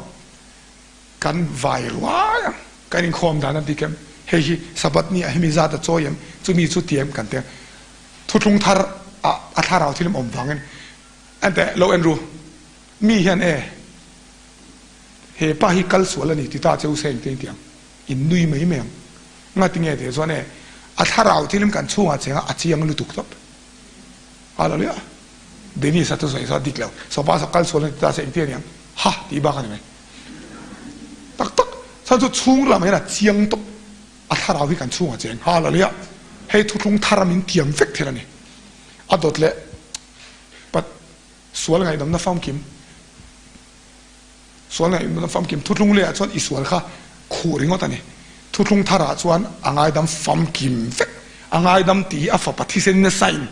Kan vai ruai ang, kan inkhawm dan a dik em? Hei hi Sabbath ni ah hemi zat a chawi em? Chumi chu ti em kan ti ang. Thuthlung thar ah a thlarau thil awm vangin en teh lo en ru. Mi hian e he pa hi kal sual a ni ti ta che u se engtin ti ang? In nui mai mai ang. Ngati nge tih chuan e a thlarau thil kan chhungah cheng a a chiang lutuk tawp. Hallelujah. Dennis a thusawi saw dik lo. Saw pa saw kal sual a ni ti ta se engtin a ni ang? Ha tih bak a ni mai. Tak tak chhan chu chhung lamah hian a chiang tawp. A thlarau hi kan chhungah cheng. Hallelujah. Hei thuthlung thar a min tiam vek thil a ni. A dawt leh pat sual ngaihdamna famkim. Sual ngaihdamna famkim thuthlung leh ah chuan i sual kha khuh ringawt a ni. Thuthlung thar ah chuan a ngaidam famkim vek. A ngaidam tih hi a fapa thisen nasa in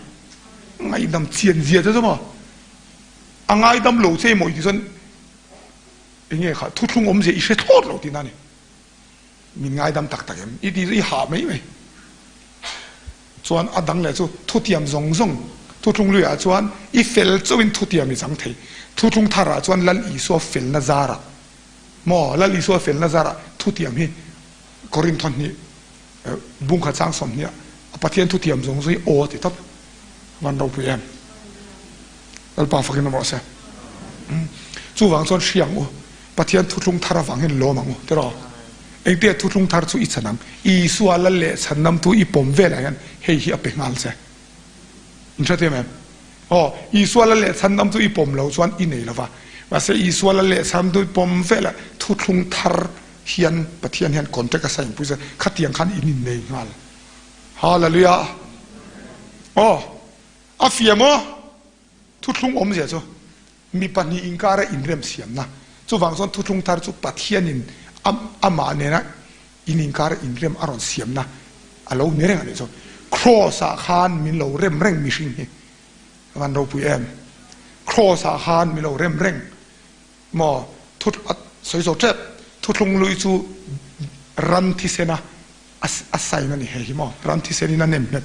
ngaihdam chian zia che chu maw? A ngaidam lo che maw i tih chuan enge kha thuthlung awmzia i hre thlawt lo tihna a ni. Min ngaidam tak tak em? I tih chu i hah mai mai. Chuan a dang leh chu thutiam zawng zawng thuthlung luiah chuan i fel chauhin thutiam i chang thei. Thuthlung tharah chuan Lal Isua felna zarah maw Lal Isua felna zarah thutiam hi Korinth hnih bungkhat chang 20 ah a Pathian thutiam zawng zawng hi aw a ti tawp. Van ropui em? Lalpa fakin awm rawh se. Chuvang chuan hria ang u, Pathian thuthlung thar avang hian lawm ang u, tiraw? Engtia thuthlung thar chu i chan ang? Isua lal leh chhandamtu i pawm velah hian hei hi a pe nghal che. In hre thiam em? Aw, Isua lal leh chhandamtu i pawm lo chuan i nei lo va. Mahse Isua lal leh chhandamtu i pawm velah thuthlung thar hian Pathian hian contract a sign pui che, khatiang khan in innei nghal. Hallelujah! Aw, a fiam aw! Thuthlung awmzia chu mi pahnih inkara inremsiamna. Chuvang chuan thuthlung thar chu Pathianin amah nena in inkara inrem a rawn siamna. A lo ni reng a nih chu. Kraws ah khan min lo rem reng mihring hi. A van ropui em. Kraws ah khan min lo rem reng maw? Thu a sawi zo tep. Thuthlung lui chu ran thisen a a sign a ni hei hi maw? Ran thisen in a nem nghet.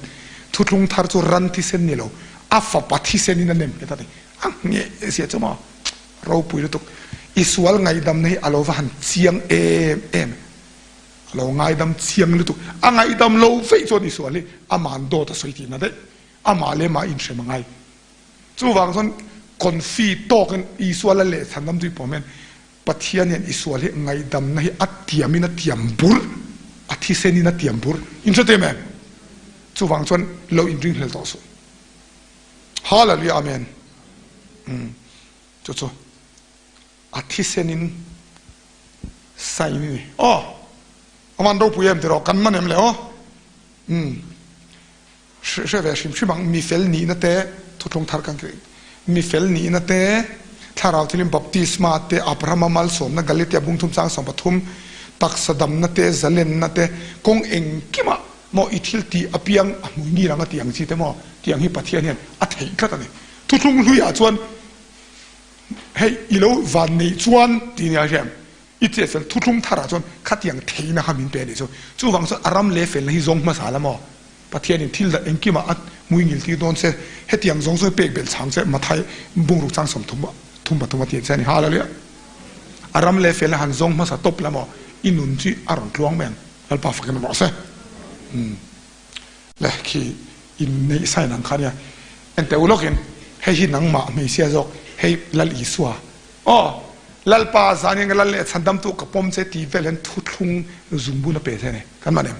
Thuthlung thar chu ran thisen ni lo, a fapa thisen in a nem nghet a ni. A ngheh zia chu maw? Ropui lutuk. I sual ngaihdamna hi a lo va han chiang em em. A lo ngaidam chiang lutuk. A ngaihdam lo feih chuan i sual hi ama'n dawt a sawi tihna daih. Amah leh amah inhrem a ngai. Chuvang chuan confi tawkin Isua la lehchhan dam tui pawh hian Pathian hian i sual hi ngaihdamna hi a tiamin a tiam bur, a thisenin a tiam bur. Inhre te em? Chuvang chuan lo inringhlel tawh suh. Hallelujah Amen. Umm chu chu a thisenin sign a ni. Aw aman ropui em tiraw kan man em le aw. Umm Hre ve hrim hrim ang, mi fel nihna te, thuthlung thar kan kih, mi fel nihna te, thlarau thilin baptisma te, Abrahama malsawmna, Galatia bungthum chang 13, taksa damna te, zalenna te, kawng engkimah maw i thil tih apiang a hmui ngil ang a tih ang chi te maw tih ang hi Pathian hian a theih tlat a ni. Thuthlung hluiah chuan hei i lo van neih chuan tih nia hriam i chet fel thuthlung tharah chuan khatiang theihna kha min pe a nih chu. Chuvang chuan a ram leh felna hi zawng hmasa la maw? Pathianin thil dah engkimah a hmui ngil tir dawn che, hetiang zawng zawng hi pek belh chhang che, Mathai bungruk chang 30 thum pathum a ti che a ni. Hallelujah! A ram leh felna han zawng hmasa tawp la maw? I nun chu a rawn tluang mai ang. Lalpa fakin rawh se. Umm. Le khi inneih sign ang kha nia. Enteh u lawkin, hei hi nangmah hmeichhia zawk, hei Lal Isua. Aw, Lalpa zanin ka Lal leh chhandamtu ka pawm che tih vel hian thuthlung zungbun a pe che a ni. Kan man em?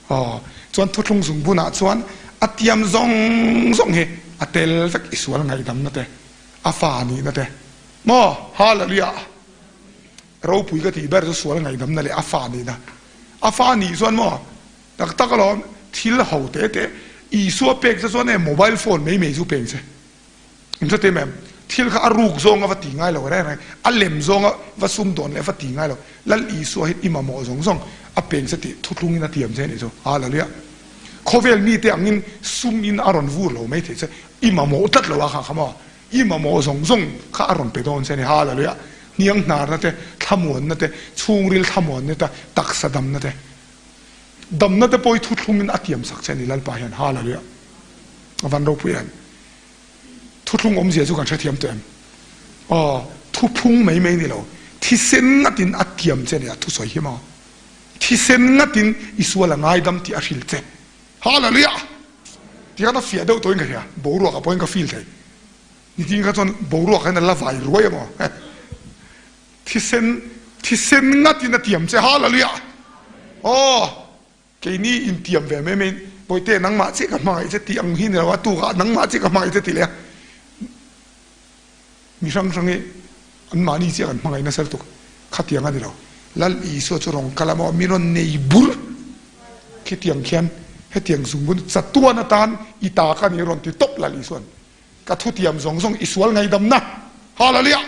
Aw, chuan thuthlung zungbunah chuan a tiam zawng zawng hi a tel vek i sual ngaihdamna te, a fa nihna te. Maw? Hallelujah! Ropui ka tih ber chu sual ngaihdamna leh a fa nihna. A fa nih chuan maw? Tak tak alawm, thil ho te te Isua pek che chuan e mobile phone mai mai chu peng che. In hre em em? Thil kha a ruk zawnga va ti ngai lo reng reng, a lem zawnga va sum dawn leh va ti ngai lo. Lal Isua hi i mamawh zawng zawng a peng che tih thuthlungin a tiam che a nih chu. Hallelujah! Khawvel mite angin sum in a rawn vur lo mai thei che, i mamawh tlat lo a kha kha maw? I mamawh zawng zawng kha a rawn pe dawn che a ni. Hallelujah! Hniang hnarna te, thlamuanna te, chhungril thlamuanna te, taksa damna te. Damna te pawh hi thuthlungin a tiam sak che a ni Lalpa hian. Hallelujah! A van ropui em! Thuthlung awmzia chu kan hrethiam tawh em? Aw, thuphung mai mai ni lo, thisen ngatin a tiam che a ni a thusawi hi maw? Thisen ngatin i sual a ngaidam tih a hrilh che. Hallelujah! Tikhan a fiah deuh tawhin ka hria, boruakah pawhin ka feel thei. Nitin kha chuan boruak hian a la vai ruai emaw? Thisen, thisen ngatin a tiam che. Hallelujah! Aw, keini intiam ve mai mai in, Bawihte, nangmah chiah ka hmangaih che tih ang hi ni lo a, tukah nangmah chiah ka hmangaih che tih leh a, mi hrang hrang hi anmahni chiah kan hmangaih nasa lutuk. Khatiang a ni lo. Lal Isua chu rawn kal a maw, mi rawn nei bur. Khitiang khian hetiang zungbun chatuan atan i ta ka ni rawn ti tawp Lal Isua'n. Ka thutiam zawng zawng i sual ngaihdamna. Hallelujah!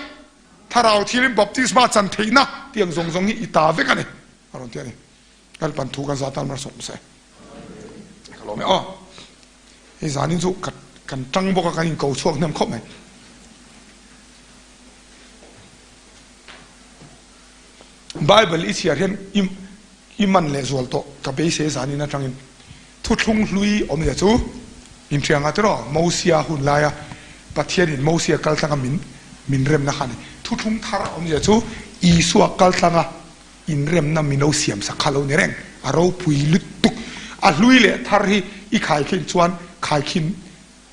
Thlarau thilin baptisma chan theihna tiang zawng zawng hi i ta vek a ni, a rawn ti a ni. Lalpan thu kan zah tan mar sawm se. Ka lawm e aw. Hei zanin chu ka kan tang bawk a kan inko chhuak hnem khawp mai. Bible i chhiar hian i i man leh zual tawh ka beisei zanin atangin Thuthlung hlui awmzia chu inhria nga tiraw? Mosia hun laia Pathianin Mosia kaltlanga min min remna kha a ni. Thuthlung thar awmzia chu Isua kaltlanga inremna min lo siamsak kha lo ni reng. A ropui lutuk. A hlui leh thar hi i khaikhin chuan khaikhin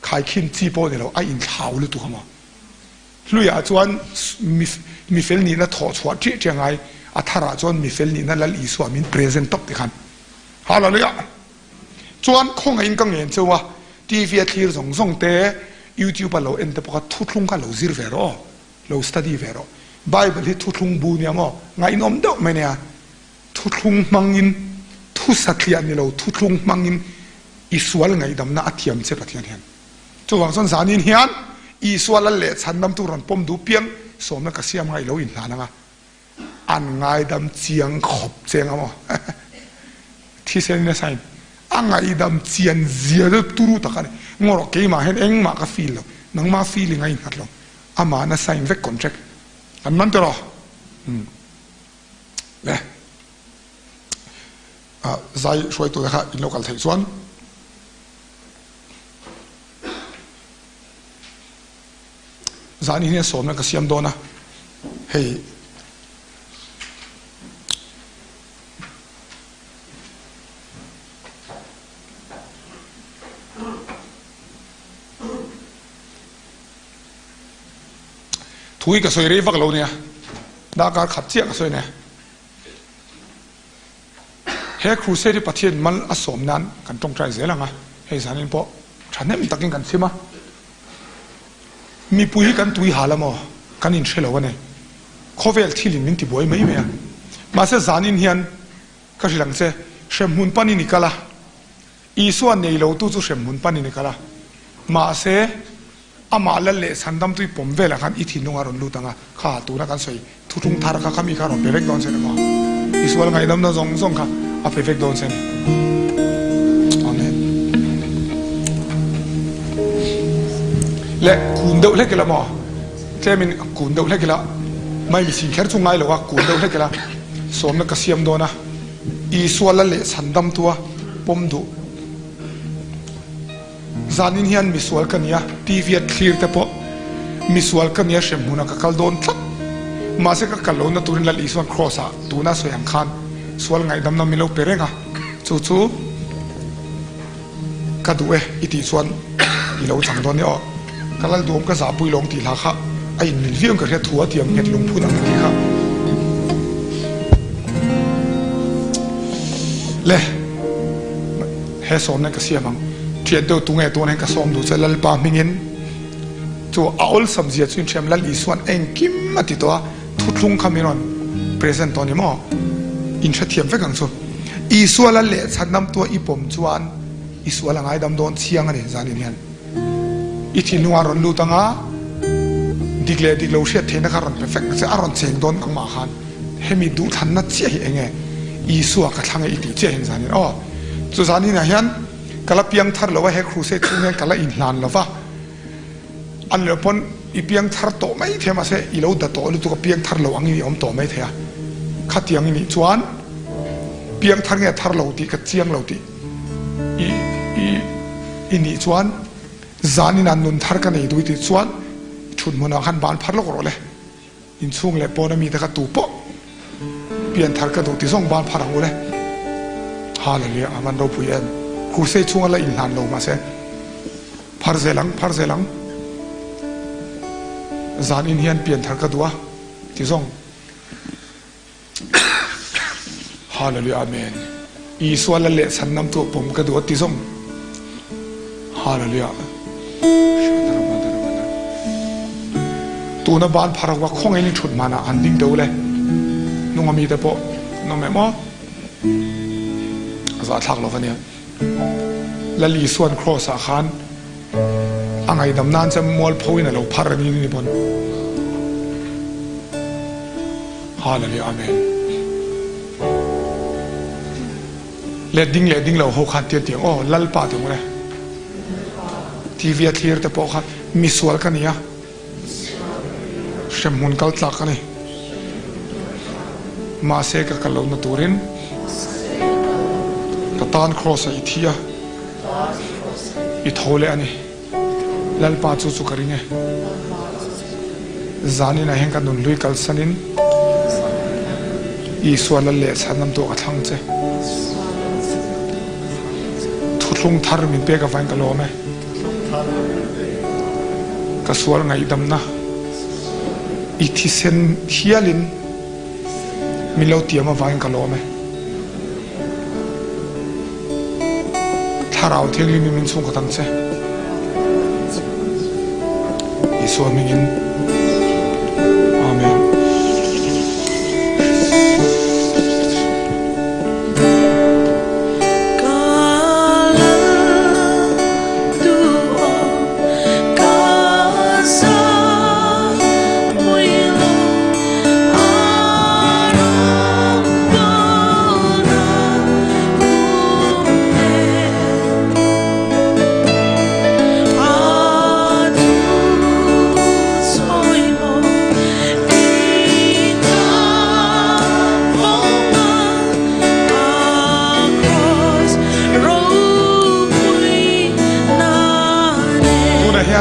khaikhin chi pawh ni lo, a inthlau lutuk a maw? Hluiah chuan mi fel nihna thawh chhuah ṭih ṭih a ngai, a tharah chuan mi fel nihna Lal Isua min present tawp tikhan. Hallelujah! Chuan khawngaihin ka ngen cheu a, TV a thlir zawng zawng te, YouTube a lo en te pawh kha thuthlung kha lo zir ve rawh aw, lo study ve rawh. Bible hi thuthlung bu nia maw? Ngaihnawm deuh mai nia. Thuthlung hmangin, thu satliah ni lo thuthlung hmangin i sual ngaihdamna a thiam che Pathian hian. Chuvang chuan zanin hian Isua lal leh chhandamtu rawn pawm duh piang sawmna ka siam ngai lo inhlan anga an ngaidam chiang khawp che anga maw? Thisen in a sign. A ngaihdam chian zia deuh turu tak a ni. Ngaw rawh keimah hian engmah ka feel lo, nangmah feeling a innghat lo. Amah na sign vek contract kan man tawh. Umm le ah zai hruaitu te kha in lo kal theih chuan zan in hian sawmna ka siam dawn a hei Thu hi ka sawi rei vak lo nia, darkar khat chiah ka sawi nia. He crusade hi Pathian mal a sawm nan kan tawngtai zel ang a, hei zanin pawh thahnem takin kan chim a. Mipui hi kan tui hal a maw? Kan inhre lo a ni. Khawvel thilin min tibuai mai mai a. Mahse zanin hian ka hrilh ang che, hremhmun panin i kal a, Isua nei lotu chu hremhmun panin i kal a. Mahse Amah lal leh chhandam tui pawm velah khan i thinlung a rawn lut ang a, kha tuna kan sawi thuthlung thar kha khami kha a rawn pe vek dawn che ni maw? I sual ngaihdamna zawng zawng kha a pe vek dawn che ni. Amen. Le kun deuh hlek ila maw? Tlemin kun deuh hlek ila, mai mising kher chu ngai lo a, kun deuh hlek ila, sawmna ka siam dawn a, Isua lal leh chhandam tua pawm duh. Zanin hian misual ka nia, TV a thlir te pawh misual ka nia hrem hmunah ka kal dawn tlat. Mahse ka kal lohna turin Lal Isuan Kraws ah tuna sawi ang khan sual ngaihdamna min lo pe reng a, chu chu ka duh e i tih chuan i lo chang dawn nia aw. Ka lal duam ka zahpui lawng tih hla kha a inmil viau in ka hria thu a tiam nghet lungphun ang a tih kha. Le. He sawmna ka siam ang. Thian deuh tunge tun hian ka sawm duh che Lalpa hmingin chu a awlsam zia chu inhriam Lal Isuan engkim a ti tawh a, thuthlung kha min rawn present tawh a ni maw? Inhrethiam vek ang chu. Isua Lal leh chhanamtua i pawm chuan i sual a ngaidam dawn chiang a ni zanin hian. I thinlung a rawn lut ang a, dik leh dik lo hriat theihna kha rawn pe vek ang che, a rawn cheng dawn nangmah khan. Hemi duhthlanna chiah hi enge Isua ka thlang e i tih chiah hian zanin aw. Chu zaninah hian ka la piang thar lo a, he crusade chhung hian ka la inhlan lo va, a ni loh pawn i piang thar tawh mai thei a, mahse i lo da tawh lutuk a piang thar lo angin i awm tawh mai thei a, khatiang i nih chuan piang thar nge thar lo tih ka chiang lo tih i i i nih chuan zaninah nun thar ka nei duh i tih chuan thut hmunah khan ban phar lawk rawh le. Inchhung leh pawna mite kha tu pawh pian thar ka duh ti zawng ban phar ang u le. Hallelujah, a van ropui em. Crusade chhunga la inhlan lo mahse phar zel ang, phar zel ang. Zan in hian pian thar ka duh a ti zawng. Hallelujah Amen Isua la leh chhan nam tu pawm ka duh a ti zawng Hallelujah Tuna ban phar wa khawng in thut mana an ding deuh le nunga mi te pawh nom em aw za thlak lo ania Lal Isuan cross ah khan A ngaihdam nan che mualpho in a lo phar a ni ni pawn. Hallelujah Amen. Le ding leh ding lo ho khan tian tiang aw Lalpa ti ngawt e. TV a thlir te pawh kha misual ka ni a. Hremhmun kal tlak a ni. Mahse ka kal lohna turin ka tan Kraws-ah i thi a, i tho leh a ni. Lalpa chu chu ka ring e. Zaninah hian ka nunhlui kalsanin Isua lal leh chhanam tuah ka thlang che. Thuthlung thar min pek avangin ka lawm e. Ka sual ngaihdamna i thisen hialin min lo tiam avangin ka lawm e. Thlarau Thianghlim in min chhungkhat ang che. Isua hmingin. Amen.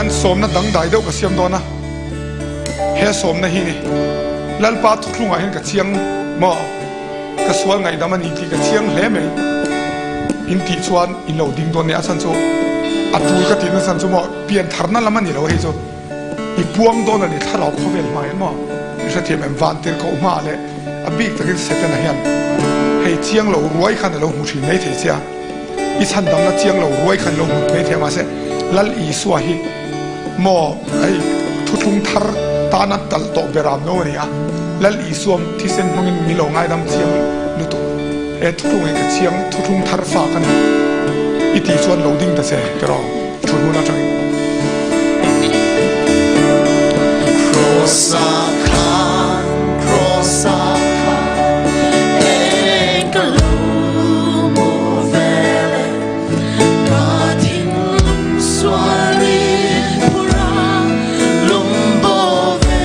hian sawmna dangdai deuh ka siam dawn a, he sawmna hi ni Lalpa thuthlungah hian ka chiang maw? Ka sual ngaihdam a ni tih ka chiang hle mai. In tih chuan in lo ding dawn nia, a chhan chu a tul ka tihna chhan chu maw pian tharna lam a ni lo hei chu i puang dawn a ni thlarau khawvel hma hian maw i hrethiam em vantirhkoh hma leh a bik takin Setana hian hei chiang lo ruai khan a lo hmu thin mai thei che a, i chhandamna chiang lo ruai khan lo hmu mai thei a mahse Lal Isua hi Maw, hei thuthlung thar tana talh tawh ber am no a ni a, Lal Isuam thisen hmangin mi lo ngaidam chiang lutuk. He thuthlung hi ka chiang thuthlung thar fa ka ni i tih chuan lo ding ta che tiraw thuhmun atangin. Kross a khan, Kross a khan, eng ka lo mu vel e. Ka thinlung sualin phur a lungbo ve.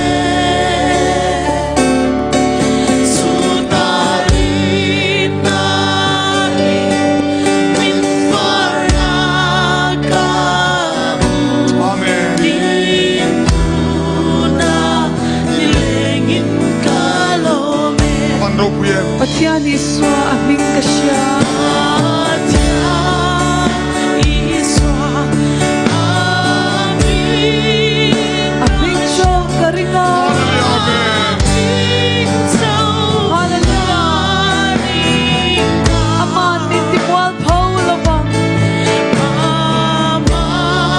Chuta rinna hi min far a ka hmu. Amen. Dintuna nilengin ka lawm e. Van ropui em. Pathian Isua a hming ka hria. Pathian Isua a hming A hming chu ka ring a. Hallelujah. Aman min ti mual pho lo vang.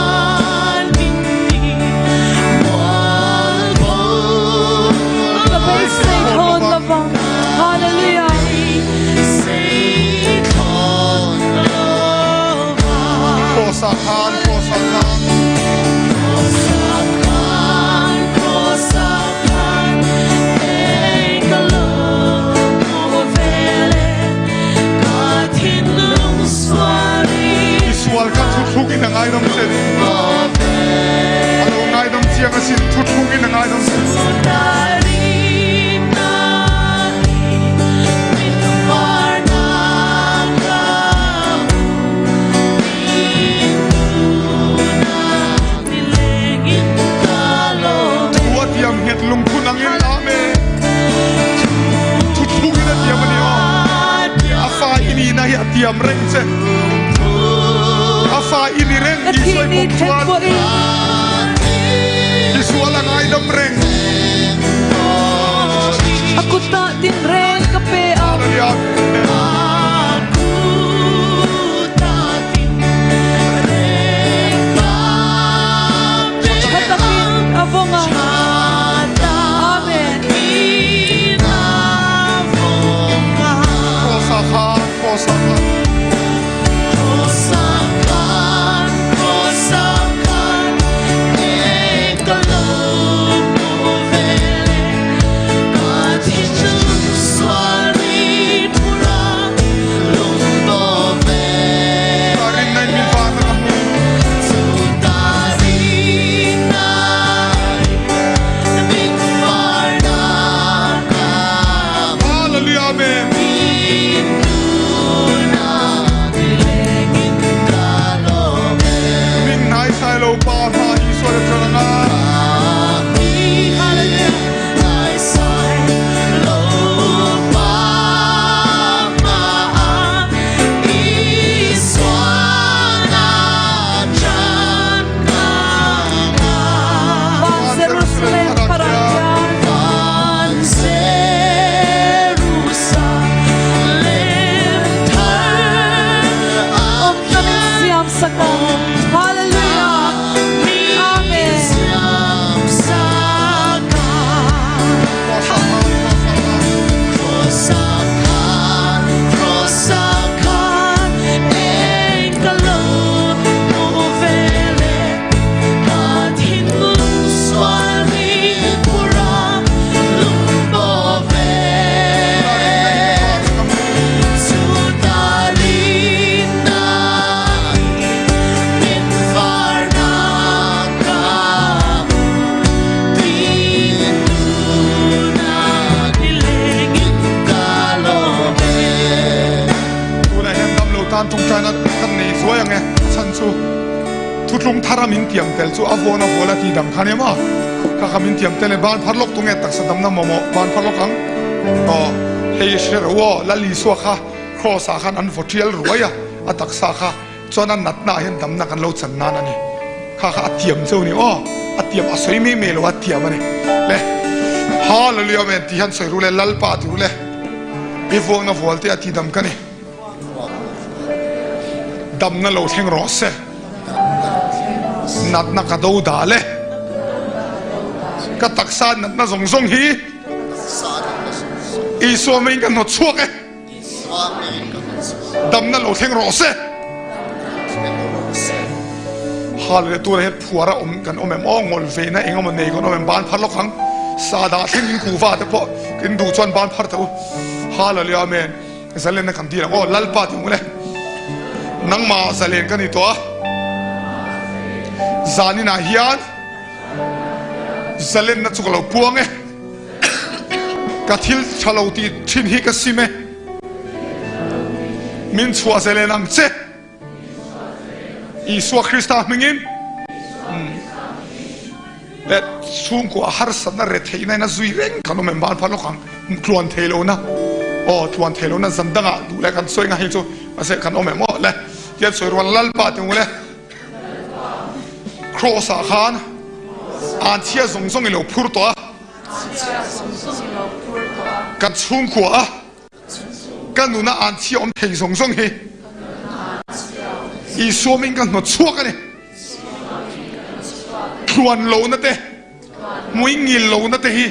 Aman min ti mual pho Ka beisei thawn lo vang. Hallelujah. Kross ah khan, Kross ah khan. I sual kha thuthlung in a ngaidam che. A lo ngaidam chiang asin, thuthlung in a ngaidam che. Thu a tiam nghet lungphun angin Amen. Thuthlung in a tiam a ni aw. A fa i nihna hi a tiam reng che. A fa i ni reng Ka tih thih sawi ni bawk thlen chuan pawhin i sual a ngaidam reng. A kutah tinreng ka pe ang. Tha takin a vawng a. Amen. Kross ah khan, Kross ah khan. Rinna in min varna ka hmu. Hallelujah, Amen. Min hnaisai lo Pa hma Isua le ṭan anga. Van Jerusalem tharah hian. Awmna min siam sak ang. Hallelujah. Thuthlung thara min tiam tel chu a vawn a vual a ti dang kha nia maw? Kha kha min tiam tel e, ban phar lawk tunge taksa damna mamawh ban phar lawk ang? Aw, hei hre ro aw, Lal Isua kha Kraws ah khan an vaw tial ruai a, a taksa kha chuan a natna ah hian damna kan lo chan nan a ni. Kha kha a tiam cheu ni aw, a tiam a sawi mai mai lo a tiam a ni. Le, Hallelujah Amen tih hian sawi ru le, Lalpa ti ru le, i vuakna vual te a ti dam ka ni. Damna lo thleng rawh se. Natna ka do dal e. Ka taksa natna zawng zawng hi Isua meiin ka hnawt chhuak e. Damna lo thleng rawh se. Hallelujah tunah hian phuar a awm kan awm em aw ngawl veina eng emaw nei kan awm em ban phar lawk ang. Sahdah thleng in kuhva te pawh in duh chuan ban phar teh u. Hallelujah amen. Zalenna kan dil ang aw, Lalpa ti hmul e. Nangmah zalen ka ni tawh a, zaninah hian zalenna chu ka lo puang e. Ka thil tha lo tih thin hi ka sim e. Min chhuah zalen ang che. Isua Krista hmingin leh chhungkua harsatna retheihna in a zui reng kan awm em ban phal lawk ang tluan thei lohna aw tluan thei lohna zan dangah duh leh kan sawi nga hei chu mahse kan awm em aw le tian sawi rual Lalpa ti ngule Kraws ah khan anchhia zawng zawng i lo phur tawh a kan chhungkua a Ka nuna an chhia awm thei zawng zawng hi Isua min ka hnawt chhuak a ni. Tluan lohna te, hmui ngil lohna te hi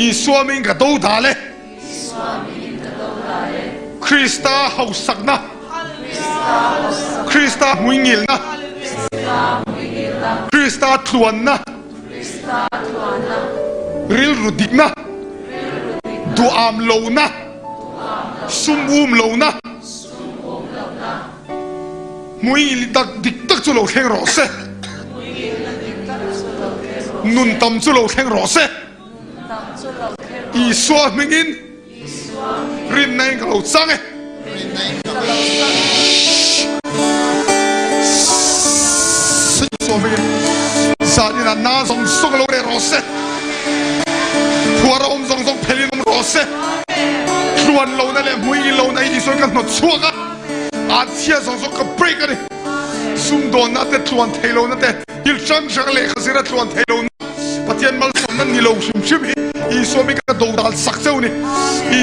Isua min ka do dal e. Krista hausakna, Krista hmui ngilna, Krista tluanna, Rilru dikna, duham lohna, sum um lohna, hmui dik tak chu lo thleng rawh se, nun tam chu lo thleng rawh se, Isua hmingin Rinna in ka lo chang e. Zan in a na zawng zawng lo reh rawh se. Phuar a awm zawng zawng phel in awm rawh se. Tluan lohna leh hmui in lohna hi Isua in ka hnawt chhuak a. An chhia zawng zawng ka break a ni. Sumdawnna te tluan thei lohna te thil hrang hrang lehkha zir a tluan thei lohna Pathian malsawmna ni lo hrim hrim hi Isua hming ka dodal sak cheu ni.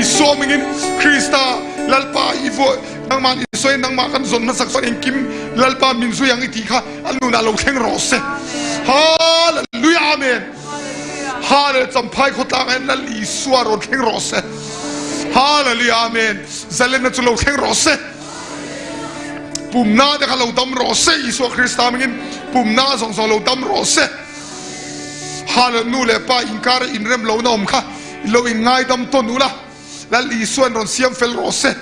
Isua hmingin Krista Lalpa i vuah nangmah i sawi nangmah kan zawn hmasak chuan engkim Lalpa min zui ang i tih kha a nunah lo thleng rawh se. Hallelujah Amen. Hallelujah Champhai khawtlang ah hian Lal Isua rawn thleng rawh se. Hallelujah Amen. Zalenna chu lo thleng rawh se. Pumna te kha lo dam rawh se Isua Krista hmingin pumna zawng zawng lo dam rawh se. Hal nu leh pa inkar a inrem lohna awm kha lo inngaidam tawn ula, Lal Isua'n rawn siam fel rawh se.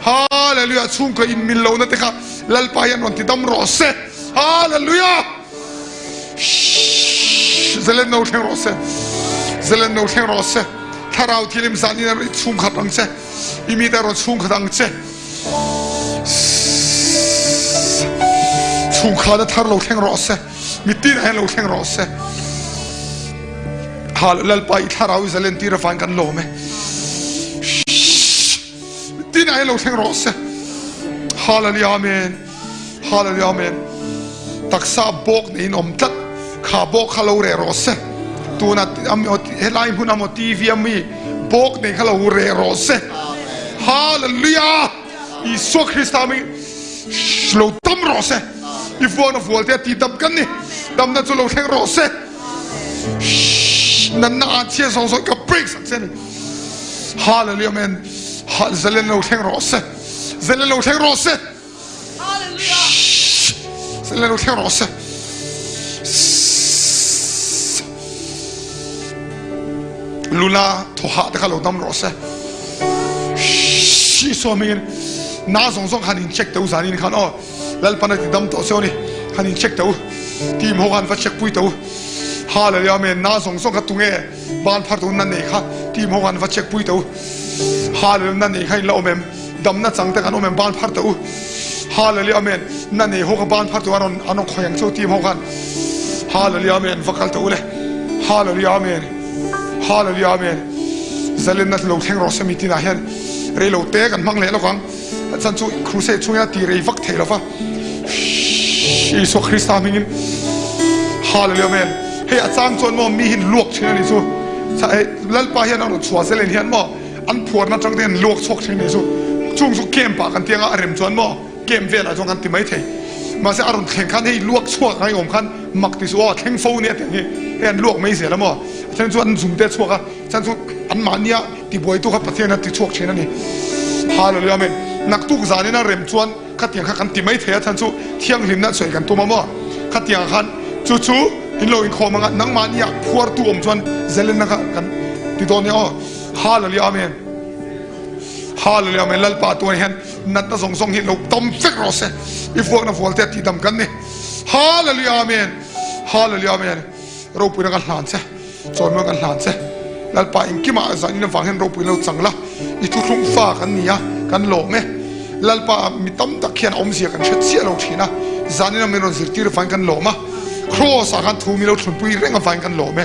Hallelujah! Chhungkaw inmil lohna te kha Lalpa hian rawn tidam rawh se. Hallelujah! Shhh! Zalen no thleng rawh se. Zalen no thleng rawh se. Thlarau thilim zanin a rawn chhungkhat ang che. I mite a rawn chhungkhat ang che. Shhh! Chhungkhana thar lo thleng rawh se. Mitin ah hian lo thleng rawh se. Ha Lalpa i thlarau i zalen tir avang kan lawm e. Mitin ah hian lo thleng rawh se. Hallelujah Amen. Hallelujah Amen. Taksa bawk neiin awm tlat. Kha bawk kha lo reh rawh se. Tuna helai hmun a maw TV a mi bawk nei kha lo reh rawh se. Hallelujah. Isua Krista mi lo dam rawh se. I vuan a vual te a ti dam kan ni. Damna chu lo thleng rawh se. Nanna an chhia zawng zawng ka break sak che ni. Hallelujah amen. Zalen lo thleng rawh se. Zalen lo thleng rawh se. Zalen lo thleng rawh se. Luna thawhah te kha lo dam rawh se. Isua hmingin na zawng zawng khan in check teh u zanin khan aw Lalpan a ti dam tawh cheu a ni khan in check teh u team ho khan va check pui teh u Hallelujah Amen na zawng zawng kha tunge ban phar tun na nei kha team ho khan va check pui teh u Hallelujah na nei kha in la awm em damna chang te kan awm em ban phar teh u Hallelujah Amen. Na nei ho kha ban phar tu an rawn an rawn khawi ang cheu team ho khan. Hallelujah Amen va kal teh u le. Hallelujah Amen. Hallelujah Amen. Zalenna lo thleng rawh se mi tinah hian rei lo te kan hmang leh lawk ang. A chan chu crusade chhungin a ti rei vak thei lo va. Isua Krista hmingin Hallelujah Amen. Hei a chang chuan maw mi hin luak thin a ni chu. Lalpa hian a rawn chhuah zelen hian maw an phuarna atang te hian luak chhuak thin a ni chu. Chung chu camp ah kan ti anga a rem chuan maw camp velah chuan kan ti mai thei. Mahse a rawn thleng khan hei luak chhuak ang i awm khan mak ti suh aw thleng fo nia tiang hi hei an luak mai zel a maw. A then chu an zum te chhuak a, chan chu an mahnia tibuaitu kha Pathian a ti chhuak thin a ni. Hallelujah Amen. Naktuk zanin a rem chuan Khatiang kha kan ti mai thei a chhan chu thianghlimna sawi kan tum a maw? Khatiang khan chu chu in lo inkhawm anga nangmahni ah phuartu awm chuan zelenna kha kan ti dawn nia aw. Hallelujah Amen. Hallelujah Amen Lalpa tuan hian natna zawng zawng hi lo dam vek rawh se. I vuakna vual te a tihdam kan ni. Hallelujah Amen. Hallelujah Amen. Ropuina kan hlan che. Chawimawi kan hlan che. Lalpa engkimah zanin avang hian ropui lo chang la, i thuthlung fa kan ni a, kan lawm e. Lalpa mi tam tak hian awmzia kan hre chiah lo thin a, zanin a min rawn zirtir avangin kan lawm a, Kraws ah khan thu mi lo thlunpui reng avangin kan lawm e.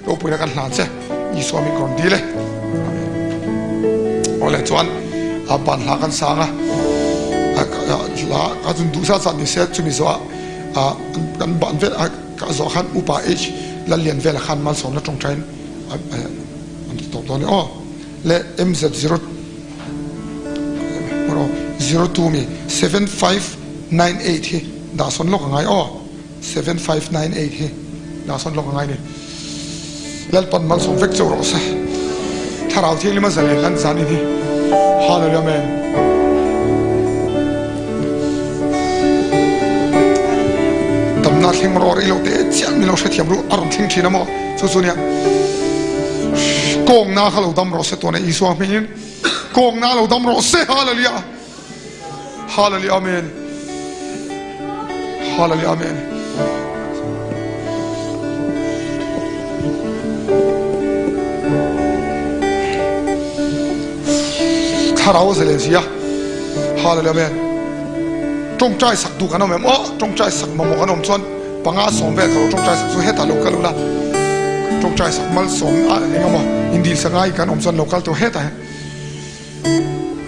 Ropuina kan hlan che, Isua min rawn dil e. Amen. Awle chuan a ban hla kan sang a, hla ka chun duh zat zat ni se chumi zawh ah kan ban vel a. Ka zawh khan Upa H Lallian vela khan malsawmna tawngtain an ti tawp dawn e aw. Le MZ zero 02 mi 7598 hi dah sawn lawk a ngai aw. 7598 hi dah sawn lawk a ngai ni. Lalpan malsawm vek chauh rawh se. Thlarau Thianghlim a zalen an zan in hi. Hallelujah Amen. Damna thleng rawh rei lo te chiah min lo hrethiam ru a rawn thleng thin a maw chu chu nia kawngna kha lo dam rawh se tuna Isua hmingin kawngna lo dam rawh se Hallelujah. Hallelujah Amen. Hallelujah Amen. Thlarau zalen sia. Hallelujah Amen. Tawngtai sak duh kan awm em? Aw, tawngtai sak mamawh kan awm chuan panga sawm vel ka lo tawngtai sak chu hetah lo kal ula. Tawngtai sak malsawm a engemaw indil sangai kan awm chuan lo kal tur hetah hian.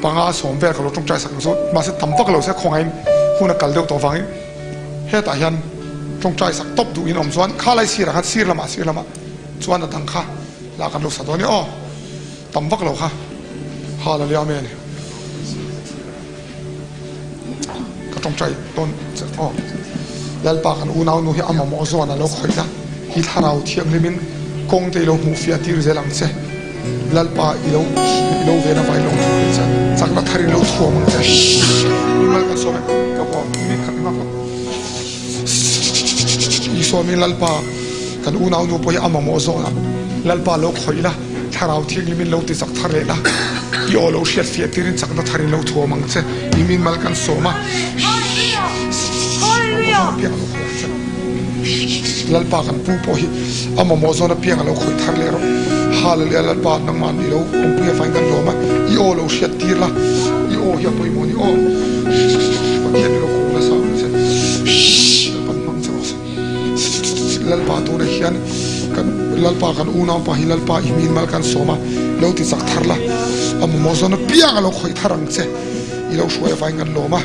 Panga sawm vel ka lo tawngtai sak ang chu, mahse tam vak lo se khawngaiin hun a kal deuh tawh vangin hetah hian tawngtai sak tawp duhin awm chuan kha lai sirah khan sir lamah sir lamah chuan a dang kha lah kan lo sa dawn e aw, tam vak lo kha Hallelujah Amen. Ka tawngtai dawn che aw. Lalpa kan unau nu hi a mamawh zawn a lo khawih a, i thlarau thianghlimin kawng te i lo hmuh fiah tir zel ang che. Lalpa i lo i lo ven avai lo thupui che, chakna thar in lo thuam ang che. Mimal kan sawm e, ka pawh mi khat nghak lo. Isua min Lalpa kan unau nu pawh hi a mamawh zawn a, Lalpa lo khawih la. Thlarau Thianghlimin lo ti chak thar leh la, i aw lo hriat fiah tirin chakna tharin lo thuam ang che, i min mal kan sawm a, piang a lo khawih ang che. Lalpa kan pu pawh hi a mamawh zawn apiang a lo khawih thar leh rawh. Hallelujah Lalpa nangmah ni lo awmpui avangin kan lawm a, i aw lo hriat tir la, i aw hi a pawimawh a ni aw. Pathian i lo kawng nasa ang che. Lalpan hmang che rawh se. Lalpa tunah hian kan Lalpa kan unaupa hi Lalpa i hmin mal kan sawm a, lo ti chak thar la, a mamawh zawn apiang a lo khawih thar ang che, i lo hruai avangin kan lawm a,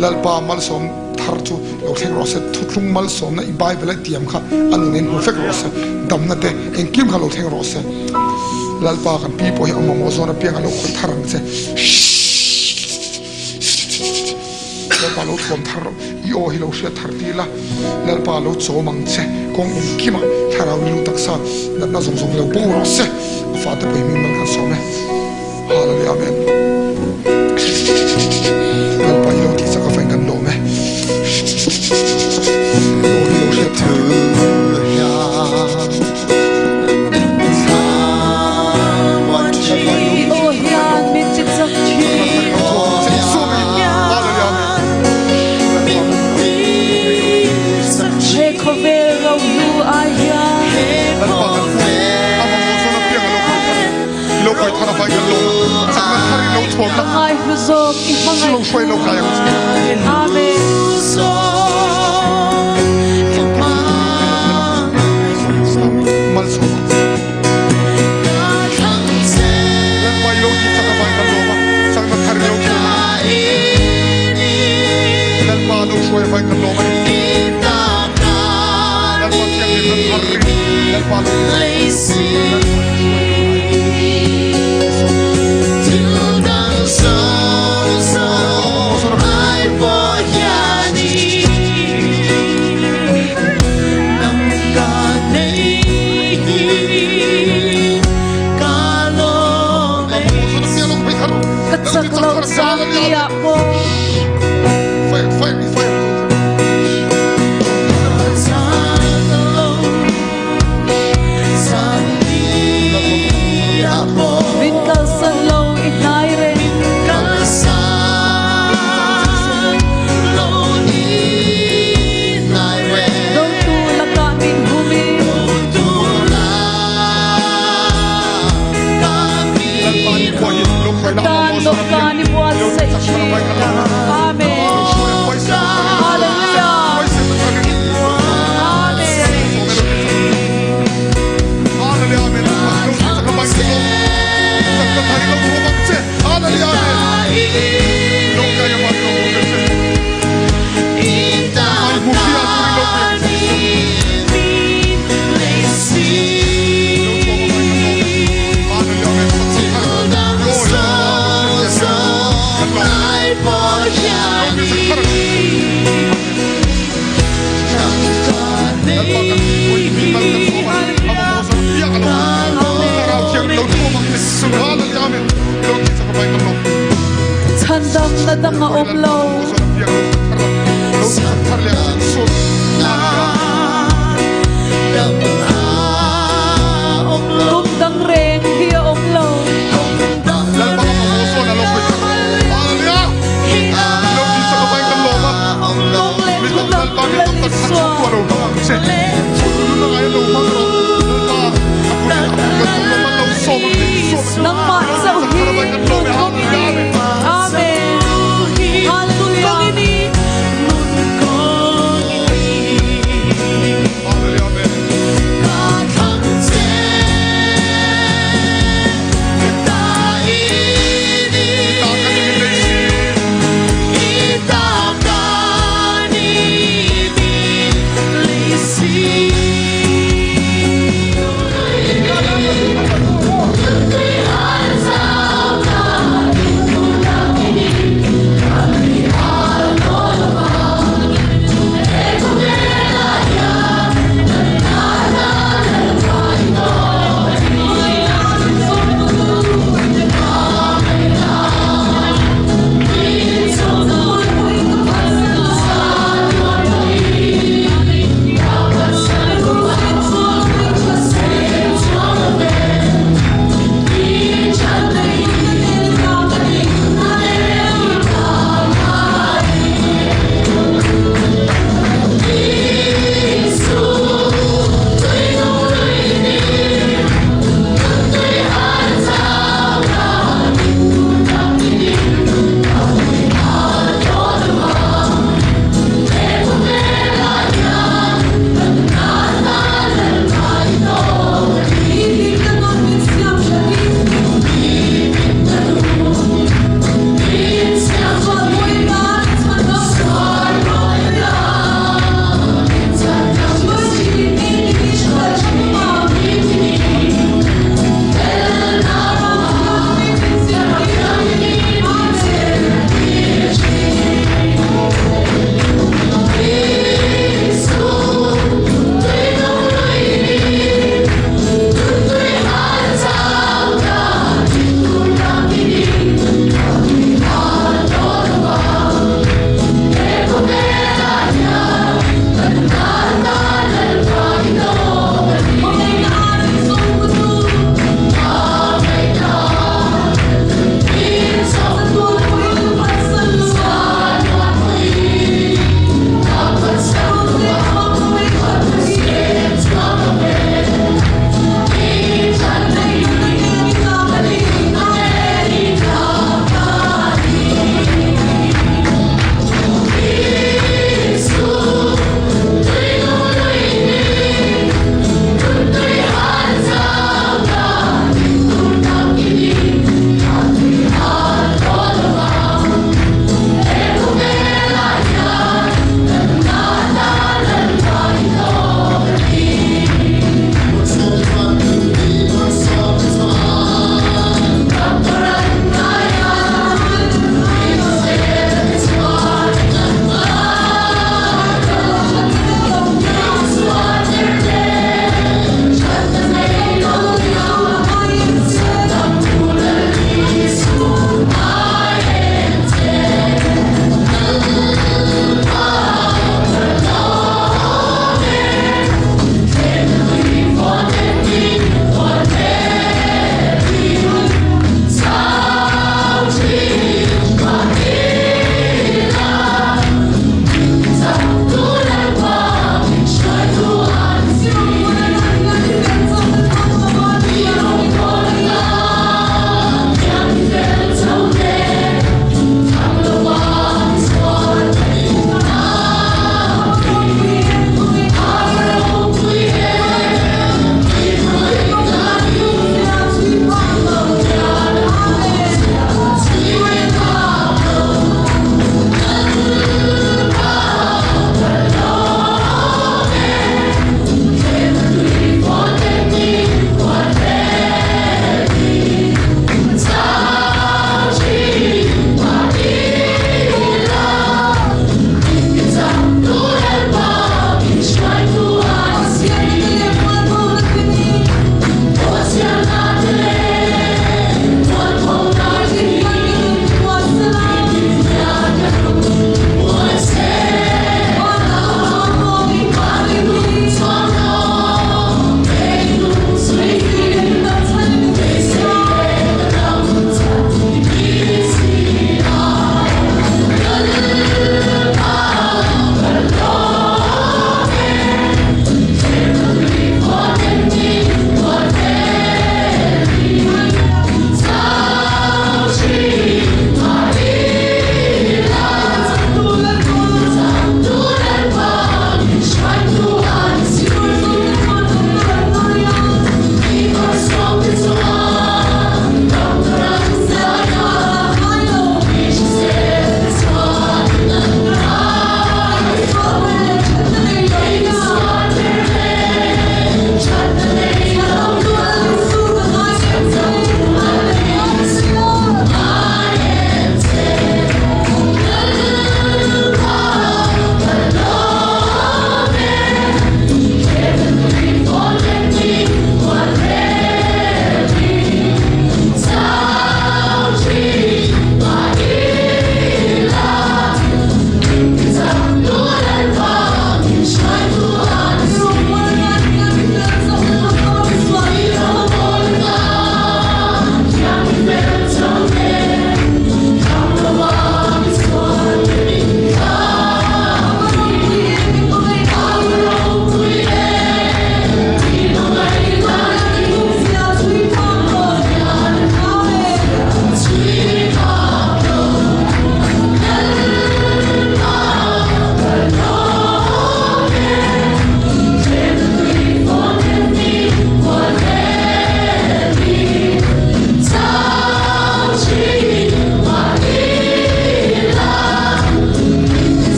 Lalpa malsawm thar chu lo thleng rawh se, thuthlung malsawmna i Bible a tiam kha a nun in hmu vek rawh se, damna te engkim kha lo thleng rawh se, Lalpa kan pi pawh hi a mamawh zawn apiang a lo khawih thar ang che. Lalpa lo thuam thar rawh, i aw hi lo hriat thar tir la, Lalpa lo chawm ang che, kawng engkimah thlarau rilru taksa natna zawng zawng lo bo rawh se, a fate pawh hi min mal kan sawm e. Hallelujah Amen. Lalpa i lo tih chak avangin kan lawm e. I aw hi lo hriat thar tir la. I aw hian min ti chak thin. He khawvel rohlu ai hian. Ka ngaihlu zawk i hmangaih thu. Amen. Ka chak lo caan tiah maw? Min kalsan lo i hnai reng. Dotu lakah min hum i Tan dawhkan i buatsaih ṭhin. Amen. Hallelujah. Amen. Chhandam na dang a um lo. Kum dang reng hi a um lo. Tung le thulam lan i suah. Nangmah zoh hi nun kong ini. Amen. Hallelujah.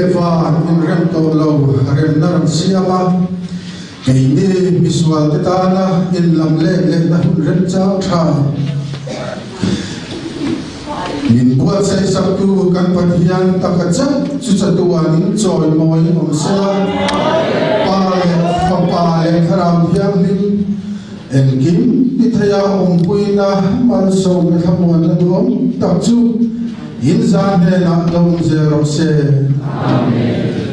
leh van inrem tawh lo remna rawn siam a, keini misualte tana inlam let lehna hun remchang tha min buatsaih saktu kan Pathian taka chauh chu chatuanin chawimawi awm sela, Pa leh Fapa leh Thlarau Thianghlim Engkim ti theia awmpuina malsawmna thlamuanna duhawm tak chu in zan hnenah lo awm zel rawh se. Amen.